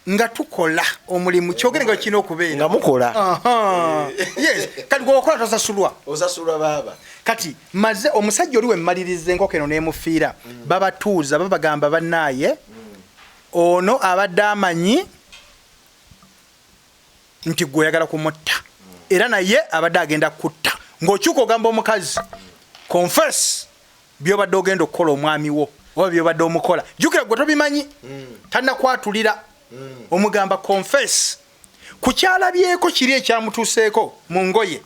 Nga tukola omulimu, kyogere nga kirina okubeera. Nga mukola. Aha. Yes, kati gweokola tosasulwa. Osasulwa baaba. Kati maze omusajja oli wemmaliriza enkoko eno nemufiira, babatuuza, babagamba, bannaaye, ono abadde amanyi nti gwe oyagala kumutta, era naye abadde agenda kutta. Ng'okyuka ogamba omukazi, confess byobadde ogenda okukola omwami wo oba byobadde omukola. Jjukira gwe tobimanyi, tannakwatulira. Omugamba confess ku kyalabyeko kiri ekyamutuuseeko mu ngoye,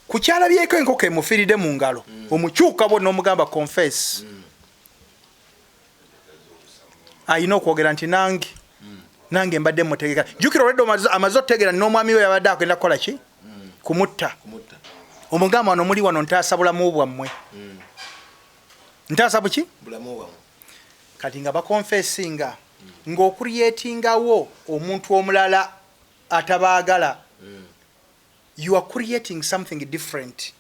ku kyalabyeko enkoko emufiiridde mu ngalo. Omukyuka bo n'omugamba confess. Ayina okwogera nti nange mbadde mutegeka. Jjukira olwedde amaze otutegeera n'omwami we yabadde agenda kukola ki? Kumutta. Omugamba, wano muli wano ntaasa bulamu bwammwe. Ntaasa buki? Kati nga bakonfesinga, ng'okuryetingawo omuntu omulala atabaagala. You are creating something different.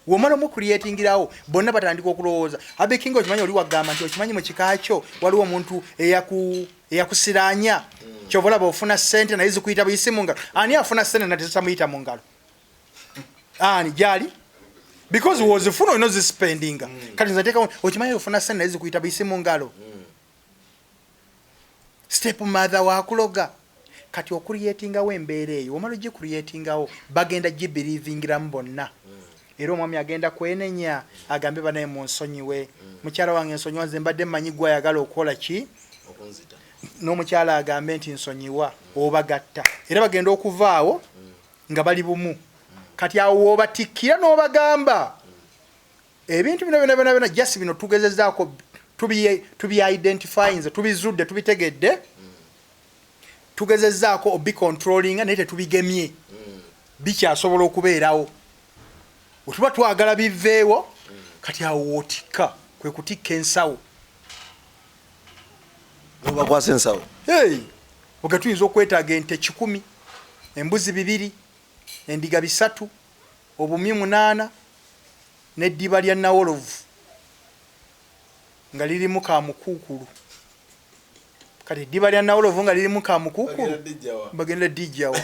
Womala omucreatingirawo, bonna batandika okulowooza abekinga. Okimanyi oli wagamba nti okimanyi mu kika kyo waliwo omuntu eyakusiraanya, kyova olaba ofuna sente naye zikuyita buyisi mu ngalo. Ani afuna sente na tezitamuyita mu ngalo? Ani gyali? Because wozifuna olina ozispendinga. Kati nze nteekawo, okimanyi ofuna sente naye zikuyita buyisi mu ngalo, step mother wakuloga. Kati okucreatingawo embeera eyo, omala ogicreatingawo, bagenda gibelievingiramu bonna, era omwami agenda kwenenya agambe, banaye munsonyiwe, mukyala wange nsonyiwa, nze mbadde mmanyi gwe ayagala okukola ki. N'omukyala agambe nti nsonyiwa, obagatta, era bagenda okuvaawo nga bali bumu. Kati awo woobatikkira n'obagamba ebintu bino byona byona byona, just bino tugezezaako, tubi identifyinze, tubizudde, tubitegedde, tugezezaako obicontrollinga, naye tetubigemye, bikyasobola okubeerawo. Wetuba twagala biveewo, kati awo wootikka, kwe kutikka ensawo. Nobakwasa ensawo. Hey, oga tuyinza okwetaaga ente 100, embuzi 200, endiga 300, obumyu 8, n'eddiba lya nawolovu nga lirimu kamukuukulu. Kati eddiba lya nawolovu nga lirimu kamukuukulu bagenda dijjawa?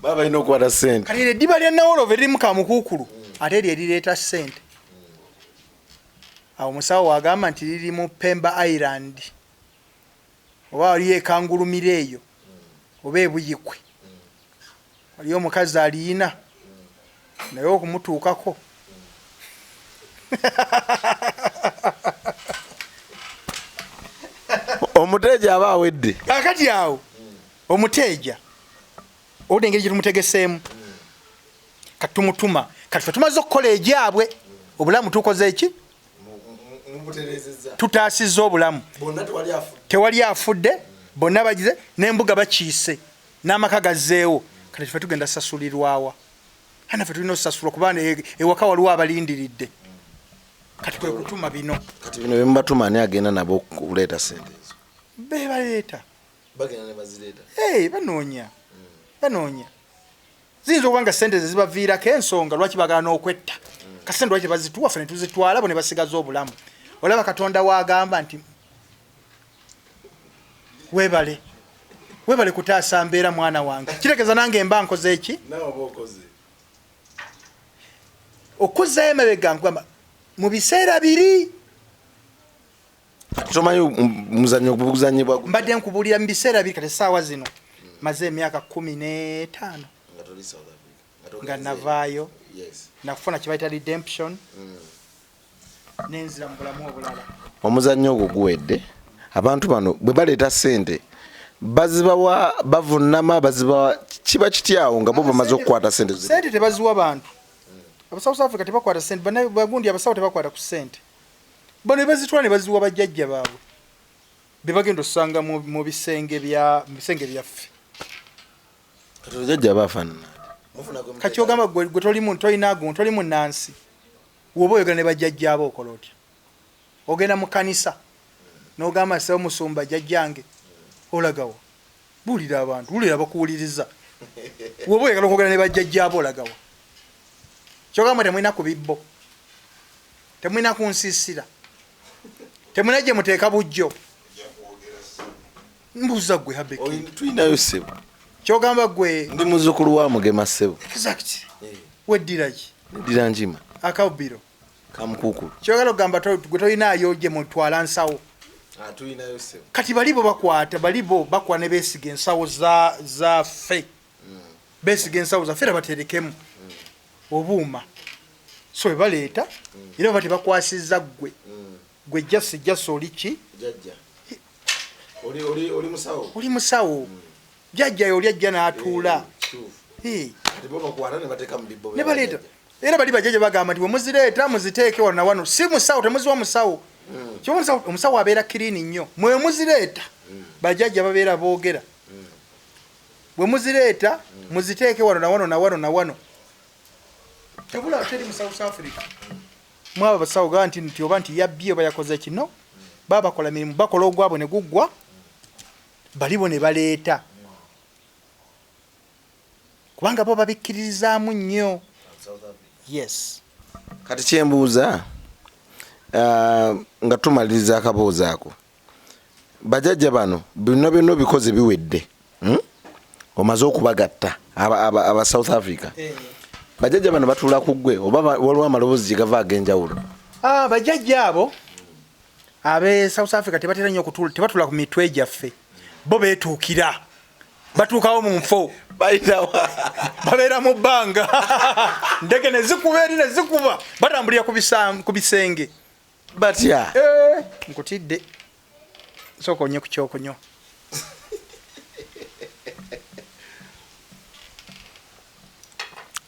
Baba balina okukwata sente. Kati eryo eddiba lya nawolovu eririmu kamukuukulu ate eryo erireeta sente. Awo omusawo wagamba nti liri mu Pemba Island oba waliyo ekangulumira eyo oba ebuyikwe waliyo omukazi aliyina naye okumutuukako. Omuteeja aba awedde. Kakati awo omuteeja owulira engeri gyetumutegeseemu, kati tumutuma, kati fe tumaze okukola egyabwe obulamu tukoze eki, tutaasizza obulamu, tewali afudde, bonna bagize n'embuga bakiise n'amaka gazzeewo. Kati ffe tugenda sasulirwawa? Ana ffe tulina osasulwa kubanga ewaka waliwo abalindiridde. Kati kwe kutuma bino. Kati bino byemubatuma, ani agenda nabo okuleeta sente ezo? Bebaleeta. Bagenda ne bazireeta. Hey, banoonya banoonya ziyinza okuba nga sente zezibaviirako ensonga lwaki bagala n'okwetta. Ka sente lwaki bazituwa, ffe ne tuzitwala, bo ne basigaza obulamu. Olaba Katonda waagamba nti webale webale kutaasa mbeera mwana wange, kitegeeza nange mba nkoze eki okuzzayo emabega. Nkugamba mu biseera biri Tomanyi muzannyo guzanyibwa. Mbadde nkubuulira mu biseera biri. Kati essaawa zino maze emyaka 15 nga navaayo, nakufuna kibayita redemption, nenzira mu bulamu obulala. Omuzannyo ogwo guwedde. Abantu bano bwe baleeta sente bazibawa bavunama, bazibawa kiba kityawo nga bo bamaze okukwata sente? Sente tebaziwa bantu. Aba South Africa tebakwata sente, bagundi abasawo tebakwata ku sente. Bano bazitwala ne baziwa bajjajja baabwe be bagenda osanga mu bisenge byaffe. Jjajja bafaanana? Kati ogamba gwe tolimu, tolinagu, toli munnansi, woba oyogera ne bajjajjaabo okola otya? Ogenda mu kanisa n'ogamba sebo musumba jjajjange, olagawa? Buulira abantu, wulira bakuwuliriza. Woba oyagala okwogera ne bajjajjaabo olagawa? Kyogamba temulina ku bibbo, temulina ku nsiisira, temulina gye muteeka bujjo. Mbuuza gwe Habeki. Tulinayo ssebo. Kyogamba gwe Ndi muzukulu wa Mugema ssebo. Exact. Weddira ki? Neddira Njima. Akabiro? Kamukukulu. Kyogala okugamba gwe tolinaayo gye mutwala nsawo? Tulinayo ssebo. Kati bali bo bakwata, bali bo bakwata ne beesiga ensawo zaffe, beesiga ensawo zaffe era baterekemu obuuma. So bwe baleeta era baba tebakwasizza ggwe. Gwe jasi jasi oli ki? Jajja oli musawo. Oli musawo, jjajja oli ajja n'atuula. Ne baleeta era bali bajjajja bagamba nti bwe muzireeta muziteeke wano na wano, si musawo, temuziwa musawo. Kyoba omusawo abeera clean nnyo. Mwe muzireeta, bajjajja babeera boogera, bwe muzireeta muziteeke wano na wano na wano na wano. Tebula teri mu South Africa mwaba basawo gaa nti oba nti yabbye oba yakoze kino. Baba bakola mirimu, bakola ogwabwe ne guggwa, balibo ne baleeta kubanga bo babikkiririzaamu nnyo. Yes. Kati kyembuuza, nga tumaliriza akaboozi ako, bajjajja bano bino byonna obikoze biwedde, Omaze okubagatta aba South Africa, bajjajja bano batuula ku ggwe oba waliwo amaloboozi gye gava ag'enjawulo? Ah, bajjajja abo abe South Africa tebatera nnyo okutuula, tebatula ku mitwe gyaffe. Bo beetuukira, batuukawo mu nfo. Bayitawa? Babeera mu bbanga, ndege ne zikuba eri ne zikuba, batambulira ku bisenge. Batya? Eh, nkutidde, sooka onye ku kyokunywa.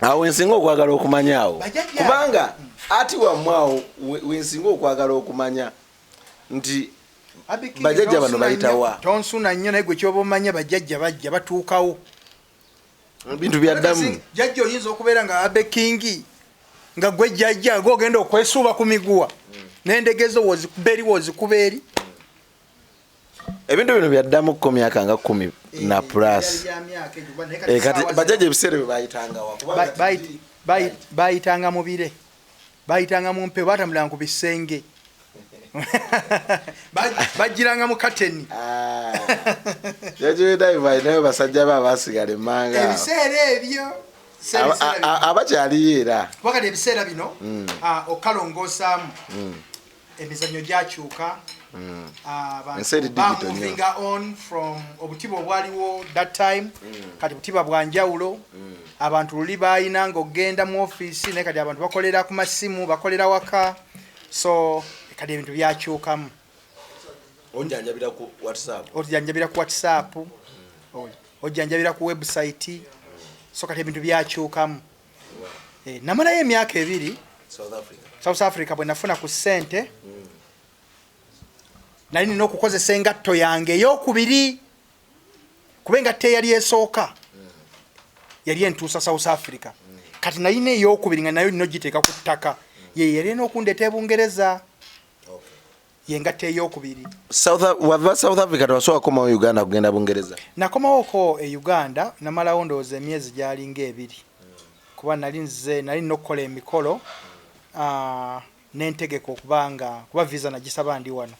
Awo wensinga okwagala okumanya awo. Bajjajja. Kubanga ati wammwe awo wensinga okwagala okumanya nti bajjajja bano bayitawa? Tonsuna nnyo, naye gwe kyoba omanya bajjajja bajja batuukawo. Bintu byaddamu. Jjajja oyinza okubeera nga abekingi nga gwe jjajja gwe ogenda okwesuuba ku miguwa n'endegezo wozikuba eri wozikuba eri. Ebintu bino byaddamu ko myaka nga 10 na plus. Eh, kati bajjajja ebiseera bye bayitangawa? Kubanga Bayitanga mu bire, bayitanga mu mpewo, batambulanga ku bisenge. Bajjiranga mu kateni. Ah. George Will Dive alinayo basajja be abasigala emmanga awo. Ebiseera ebyo Abakyaliyo era. Kuba kati ebiseera bino okalongoosaamu emizannyo gyakyuka. Abantu Ensi eri digital nnyo. bamovinga on from obutiba obwaliwo that time. Kati butiba bwanjawulo. Abantu luli bayinanga okugenda mu ofiisi, naye kati abantu bakolera ku masimu, bakolera waka, so kati ebintu byakyukamu. Onjanjabira ku WhatsApp. Ojjanjabira ku WhatsApp, ojjanjabira ku website, so kati ebintu byakyukamu. Namalayo emyaka 2 South Africa. South Africa. Bwe nafuna ku ssente, nali nina okukozesa engatto yange eyokubiri, kuba engatto eyali esooka yali entuusa South Africa. Kati nalina eyokubiri nga nayo nina ogiteeka ku ttaka, ye yali erina okundeeta ebungereza, yengatto eyokubiri. Wava South Africa, tewasobola kukomawo Uganda kugenda Bungereza? Nakomawoko e Uganda, namalawo ndowooza emyezi gyalinga 2, kuba nali nze nali nina okukola emikolo, nentegeka okubanga kuba visa nagisaba ndi wano.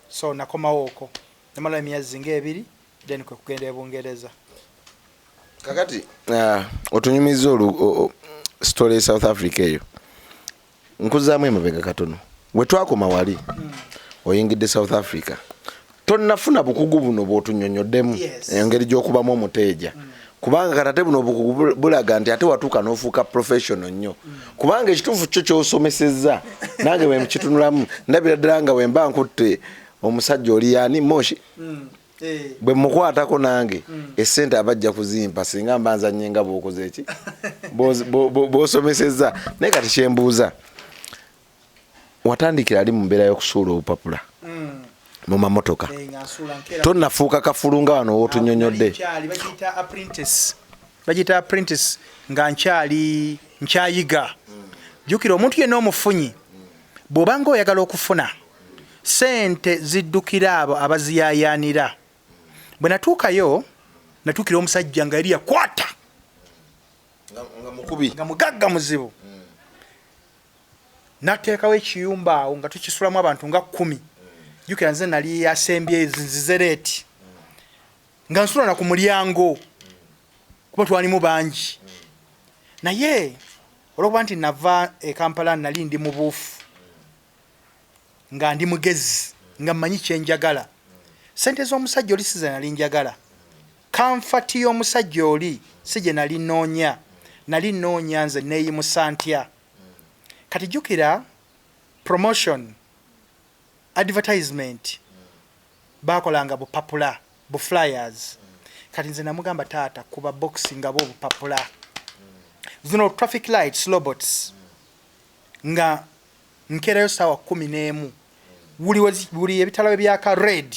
So nakomawooko, namalawo emyezi nga 2, then kwe kugenda e Bungereza. Kakati otunyumiza story e South Africa eyo, nkuzaamu emabega katono wetwakoma wali. Oyingidde South Africa, tonnafuna bukugu buno bw'otunyonyoddemu, engeri gy'okubamu omuteeja, kubanga kati ate buno obukugu bulaga nti ate watuuka n'ofuuka professional nnyo, kubanga ekituufu kyo ky'osomesezza nange bwe nkitunulamu ndabira ddala nga bwe mba nkutte omusajja oli yani Moshi, bwe mukwatako nange esente abajja kuzimpa singa mba nzanye nga bw'okoze eki bw'osomesezza. Naye kati kyembuuza, watandikira ali mu mbeera y'okusuula obupapula mu mamotoka? Nga nsuula nkeera. Tonnafuuka kafulu nga wano wootunyonyodde? Nkyali, bagiyita apprentice, bagiyita apprentice, nga nkyali nkyayiga. Jjukira, omuntu yenna omufunyi, bw'obanga oyagala okufuna sente, ziddukira abo abaziyayaanira. Bwe natuukayo, natuukira omusajja nga yali yakwata nga mukubi, nga mugagga muzibu. Nateekawo ekiyumba awo nga tukisulamu abantu nga 10. Jjukira nze nali asembye nzize late, nga nsula na ku mulyango kuba twalimu bangi. Naye olwokuba nti nava e Kampala nali ndi mubuufu, nga ndi mugezi, nga mmanyi kyenjagala, sente z'omusajja oli si ze nali njagala, comfort y'omusajja oli si gye nali nnoonya. Nali nnoonya nze neeyimusa ntya. Kati jjukira, promotion, advertisement bakolanga bupapula, bu flyers. Kati nze namugamba, "Taata, kuba box nga bwo obupapula zino traffic lights, robots." Nga nkeerayo saawa 11, buli ebitala bwe byaka red,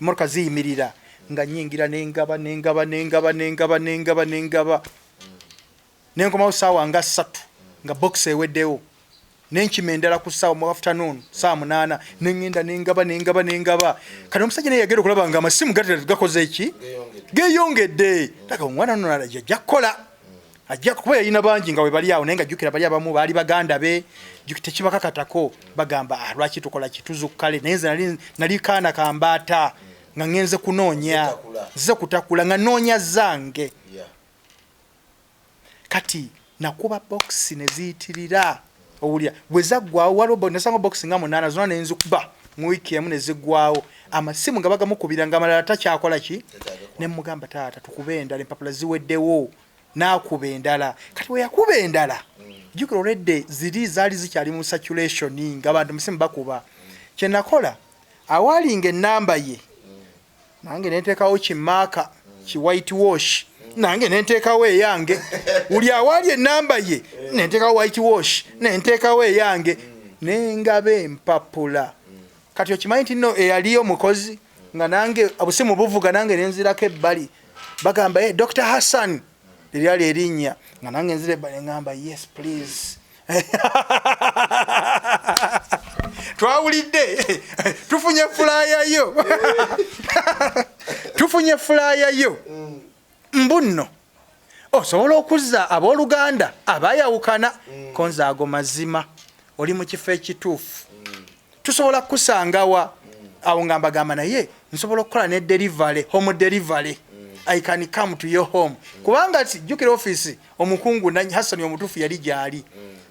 emotoka ziyimirira, nga nyingira nengaba, nengaba, nengaba, nengaba, nengaba, nengaba, nenkomawo saawa nga 3 nga box eweddewo. Nenkima endala ku saawa mu afternoon, saawa 8, nengenda nengaba, nengaba, nengaba. Kati omusajja naye yagenda okulaba nga amasimu gatera gakoze eki, geyongedde. Taka omwana nono ajja kukola, ajja kuba yalina bangi nga we bali awo, naye nga jjukira bali abamu baali baganda be. Tekibakakatako, bagamba, "Ah, lwaki tukola kituzukkale?" Naye nze nali kaana kambaata nga ngenze kunoonya, nzize kutakula, nga noonya zange. Kati nakuba box ne ziyitirira. Owulira, bwe zaggwawo, waliwo nasanga box nga munaana zonna nenzikuba mu wiiki emu ne ziggwawo. Amasimu nga bagamukubira, nga amalala takyakola ki. Ne mugamba, "Taata, tukube endala, empapula ziweddewo." N'akuba endala. Kati we yakuba endala, jjukira olwedde ziri zaali zikyali mu circulation, nga abantu musimu bakuba. Kye nakola, awaalinga ennamba ye, nange nenteekawo kimaaka ki white wash, nange nenteekawo eyange. Buli awaali enamba ye nenteekawo white wash, nenteekawo eyange, nengaba empapula. Kati okimanyi nti nno eyali omukozi nga nange obusimu buvuga, nange nenzirako ebbali, bagamba, "Hey, Dr Hassan," eryali erinnya, nga nange nzira ebbali neŋamba, "Yes please, twawulidde, tufunye flyer yo, tufunye flyer yo, mbu nno osobola okuzza abooluganda abayawukana." Konza ago mazima, oli mu kifo ekituufu. Tusobola kukusangawa awo nga mbagamba, naye nsobola okukola ne delivery, home delivery. I can come to your home, kubanga jjukira office omukungu Hassan omutuufu yali gyali.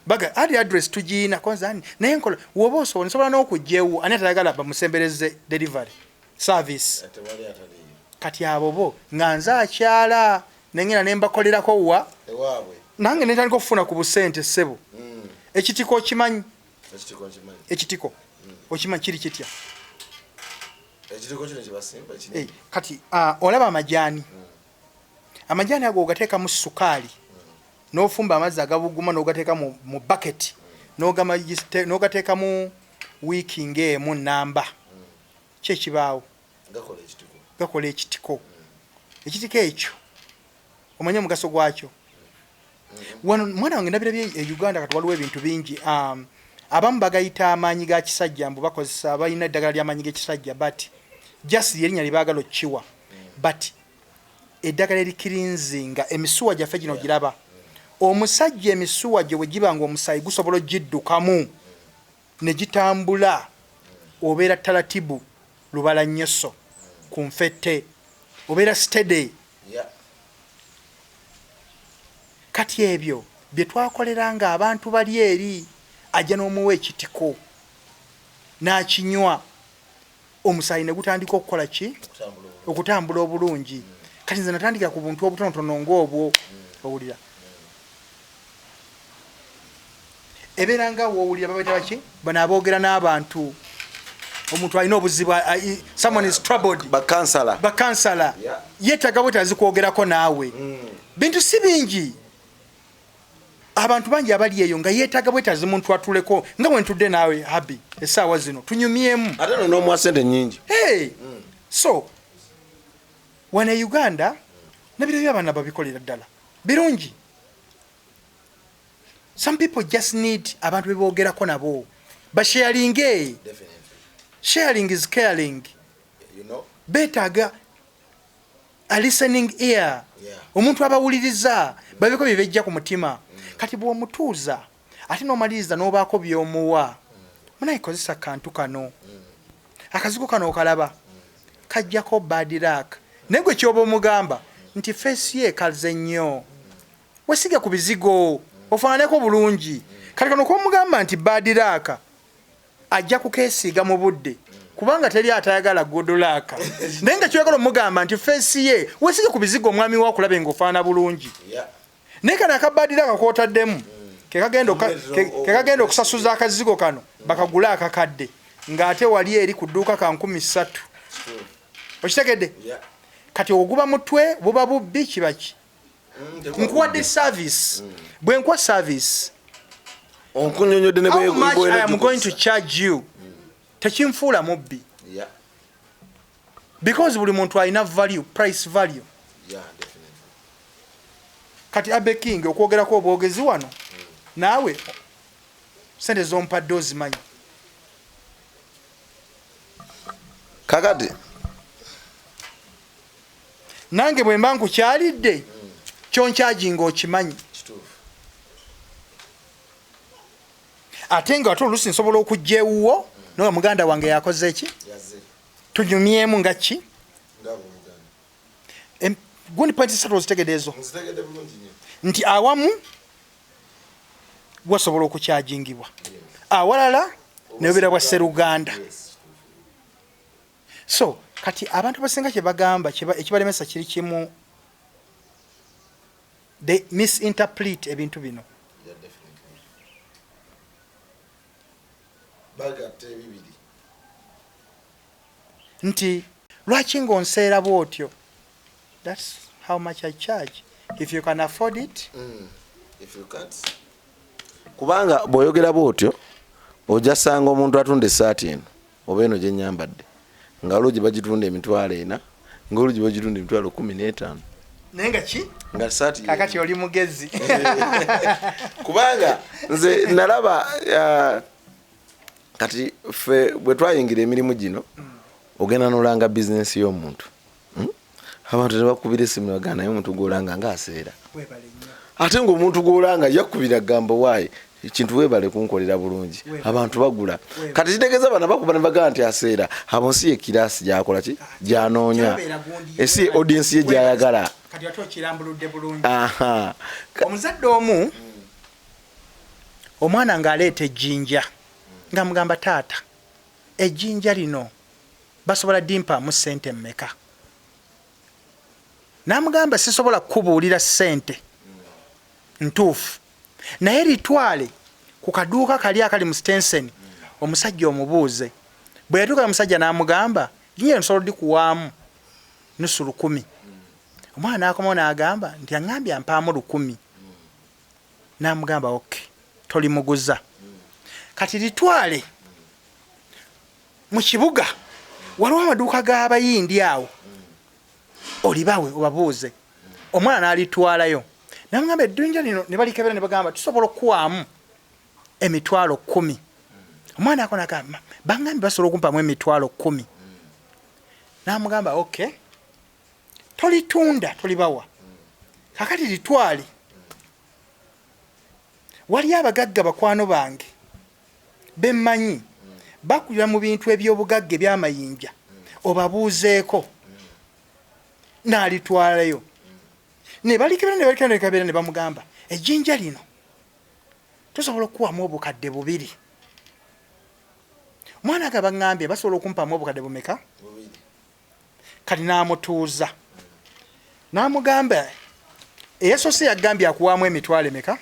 Baga adi address tugiina konzani, naye nkola woba osobola, nsobola n'okujja ewo. Ani atayagala bamusembereze delivery service? Kati abo bo nga nze akyala nengenda nembakolerako wa nange nentandika okufuna ku busente. Ssebo, ekitiko okimanyi? Ekitiko okimanyi kiri kitya? Kati olaba amajaani, amajaani ago ogateekamu sukaali n'ofumba amazzi agabuguma, n'ogateeka mu baketi, n'ogateekamu wiiki ng'emu namba, ki ekibaawo? Gakola ekitiko. Ekitiko ekyo omanyi omugaso gwakyo? Wano mwana wange ndabirabye e Uganda. Kati waliwo ebintu bingi, abamu bagayita amaanyi ga kisajja, mbu bakozesa, balina eddagala ly'amaanyi g'ekisajja, but just lyerinnya lyebaagala okkiwa. But eddagala ericleansinga emisuwa gyaffe gino, giraba omusajja emisuwa gye bwe giba nga omusaayi gusobola ogiddukamu ne gitambula, obeera talatibu lubala nnyoso ku nfette, obeera steady. Kati ebyo bye twakolera nga abantu bali eri, ajja n'omuwa ekitiko n'akinywa, omusaayi ne gutandika okukola ki? Okutambula obulungi. Kati nze natandikira ku buntu obutonotono ng'obwo. Owulira ebeera nga woowulira babaita baki bano aboogera n'abantu, omuntu alina obuzibu, someone is troubled. Bakansala. Bakansala. Yeetaaga bwetaazi kwogerako naawe. Bintu si bingi, abantu bangi abali eyo nga yeetaaga bwetaazi muntu atuleko nga bwe ntudde naawe habi essaawa zino tunyumyemu. Ate no n'omuwa sente nyingi. Hey! So wano e Uganda nabiro by'abaana babikolera ddala birungi. Some people just need abantu bebogerako nabo, basharinge. Sharing is caring. Beetaaga a listening ear, omuntu abawuliriza, babeko bye bejja ku mutima. Kati bw'omutuuza ate n'omaliriza n'obaako by'omuwa, munaye kozesa kantu kano, akazigo kano okalaba kajjako bad luck. Naye gwe kyoba omugamba nti face ye ekaze nnyo, wesige ku bizigo ofaananeko bulungi. Kati kano komugamba nti bad luck, ajja kukeesiiga mu budde, kubanga teri atayagala good luck. Naye nga kyoyagala omugamba nti face ye wesige ku bizigo, omwami we akulabe ng'ofaana bulungi. Naye kano aka bad luck kotaddemu kekagenda okusasuza akazigo kano bakagule akakadde, ng'ate wali eri ku dduuka ka 3000. Okitegedde? Kati oguba mutwe buba bubbi kiba ki? Nkuwadde service, bwe nkuwa service onkunyonyodde ne how much I am going to charge you, tekinfuula mubbi, because buli muntu alina value, price value. Kati Abe King, okwogerako obwogezi wano naawe, sente zompadde ozimanyi? Kakati Nange bwe mba nkukyalidde, kyoncharginga okimanyi. Ate nga ate oluusi nsobola okujja ewuwo noga muganda wange yakoze ki, tunyumyemu nga ki. Gundi point satu ozitegedde ezo, nti awamu wasobola okuchargingibwa, awalala nebeera bwa sseruganda. So kati abantu abasinga kyebagamba ekibalemesa kiri kimu, they misinterpret ebintu bino. Bagatta ebibiri. Nti lwaki ng'onseera bwotyo? That's how much I charge. If you can afford it. If you can't, kubanga bw'oyogera bwotyo ojja sanga omuntu atunda essaati eno oba eno gyenyambadde, nga waliwo gye bagitunda 40,000, nga waliwo gye bagitunda 15,000. Naye nga ki? Nga saati. Kakati oli mugezi. Kubanga nze nalaba, kati ffe bwe twayingira emirimu gino, ogenda nolanga bizinesi y'omuntu, Abantu ne bakubira esimu nebagamba, naye omuntu gwolanga ngaaseera. Webale nnyo. Ate ngaomuntu gwolanga yakubira gamba, waayi Kintu webale kunkolera bulungi, abantu bagula. Kati kitegeeza bana bakuba ne bagamba nti aseera abo nsi ye kirasi gyakola ki gyanoonya, esi audience ye gyayagala. Kati ate okirambuludde bulungi. Omuzadde omu, omwana ng'aleeta ejjinja, nga mugamba, "Taata, ejjinja lino basobola dimpaamu ssente mmeka?" N'amugamba, "Sisobola kukubuulira ssente ntuufu, naye litwale ku kaduuka kali akali mu Stensen, omusajja omubuuze." Bwe yatuuka, omusajja n'amugamba, "Jinja nsobola odikuwaamu nusu 1000." Omwana n'akomawo n'agamba nti, "Aŋŋambye ampaamu 1000." N'amugamba, "Okay, tolimuguza. Kati litwale mu kibuga, waliwo amaduuka g'abayindi awo, olibawe obabuuze." Omwana n'alitwalayo, namugamba, "Eddunja lino," ne balikebera ne bagamba, "Tusobola okukuwaamu 100,000." Omwana ako nagamba, "Baŋŋambye basobola okumpamu 100,000." N'amugamba, "Okay, tolitunda, tolibawa. Kakati litwale, wali abagagga bakwano bange bemmanyi bakulira mu bintu ebyobugagga ebyamayinja, obabuuzeeko." N'alitwalayo, ne balikebera, ne balikebera, ne balikebera, ne bamugamba, "Ejjinja lino tusobola okukuwamu 2000." Omwana aga, "Baŋŋambye basobola okumpamu obukadde bumeka?" Kati n'amutuuza n'amugamba, "Eyasoose yagambye akuwaamu emitwalo emeka?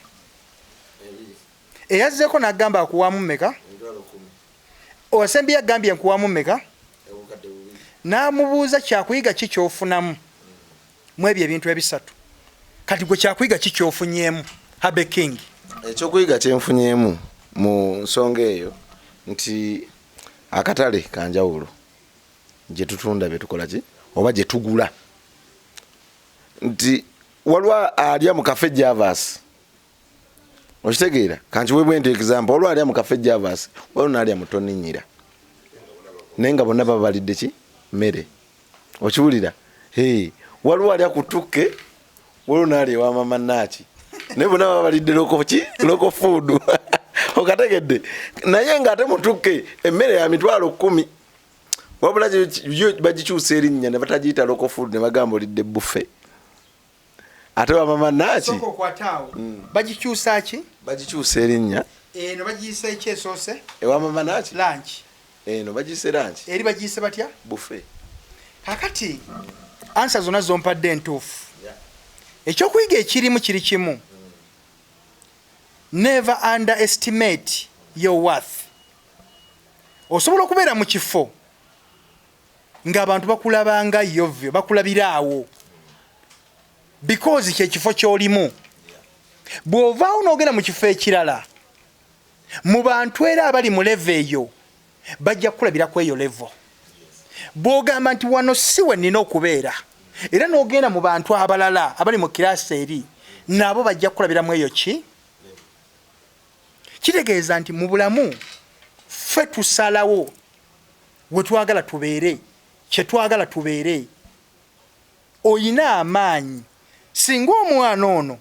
Eyazzeeko n'agamba akuwaamu mmeka? Owasembi yagambye nkuwaamu mmeka?" N'amubuuza, "Kyakuyiga ki kyofunamu mu ebyo ebintu ebisatu? Kati gwe kyakuyiga ki kyofunyeemu, Habe King?" Ekyokuyiga kyenfunyeemu mu nsonga eyo nti akatale kanjawulo gye tutunda byetukola ki oba gye tugula, nti waliwo alya mu Cafe Javas, okitegeera? Kankiwebwe nti example, waliwo alya mu Cafe Javas, waliwo naalya mu Toninyira, naye nga bonna babalidde ki mmere, okiwulira? Hey, waliwo alya ku tukke, waliwo naalya ewa Mama Naaki, naye bonna babalidde local ki, local food, okategedde? Naye ngaate mutukke emmere ya 100,000, wabula yo bagikyusa erinnya ne batagiyita local food, ne bagamba olidde buffet. Ate wamama Naaki Sooka okwate awo. Bagikyusa ki? Bagikyusa erinnya. Eno bagiyise eki esoose? Ewamama Naaki. Lunch. Eno bagiyise lunch. Eri bagiyise batya? Buffet. Kakati answer zonna zompadde entuufu. Ekyokuyiga ekirimu kiri kimu: never underestimate your worth. Osobola okubeera mu kifo ng'abantu bakulabanga yovyo, bakulabira awo because kyekifo ky'olimu. Bw'ovaawo n'ogenda mu kifo ekirala, mu bantu era abali mu level eyo, bajja kukulabiraku eyo level. Bw'ogamba nti wano si we nnina okubeera, era n'ogenda mu bantu abalala abali mu class eri, nabo bajja kukulabiramu eyo. Ki kitegeeza nti mu bulamu ffe tusalawo we twagala tubeere, kyetwagala tubeere. Oyina amaanyi. Singa omwana ono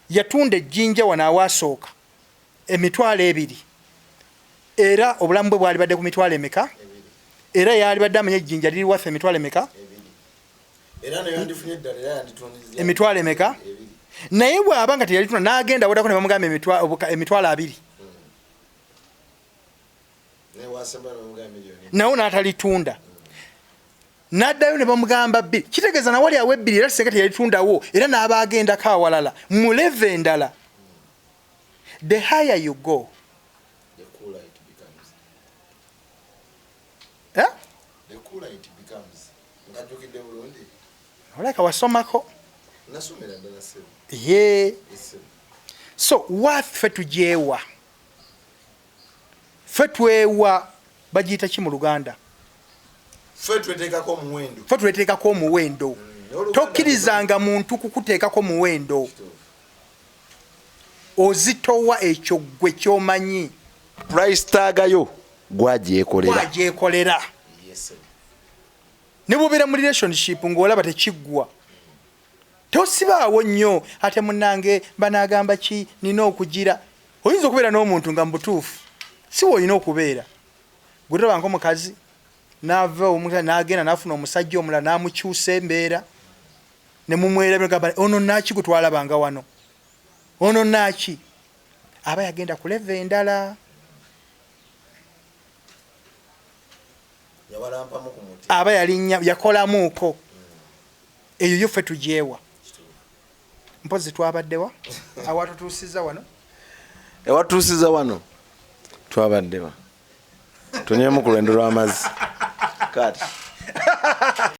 yatunda ejjinja wano awaasooka 20,000, era obulamu bwe bwali badde ku mitwalo emeka? Era yalibadde amanya ejjinja liri waffe emitwalo emeka? Emitwalo emeka? Naye bw'aba nga teyalitunda, n'agenda awedako ne bamugamba 20,000, nawo n'atalitunda, n'addayo ne bamugamba bbiri, kitegeeza nawali awo ebbiri era singa teyalitundawo, era n'aba agendako awalala mu level endala. The higher you go, eh? Oleka wasomako. Ye so worth ffe tugyewa, ffe twewa, bagiyita ki mu Luganda? Ffe tweteekako omuwendo. Ffe tweteekako omuwendo. Tokkirizanga muntu kukuteekako muwendo. Ozitowa ekyo gwe kyomanyi. Price tag yo gwagyekolera. Gwagyekolera. Ne bwobeera mu relationship ng'olaba tekiggwa, tosibaawo nnyo, ate munange banagamba ki, nina okugira. Oyinza okubeera n'omuntu nga mu butuufu si woolina okubeera. Gwe tolaba ng'omukazi n'ava omukazi n'agenda n'afuna omusajja omulala n'amukyusa embeera ne mumwerabira, gamba ono naaki gwe twalabanga wano, ono naaki? Aba yagenda ku level endala. Aba yalinnya yakolamuuko eyo yo ffe tugyewa. Mpozi twabaddewa awatutuusiza wano? Ewatuusiza wano twabaddewa tunywemu ku lwendo lw'amazzi kati.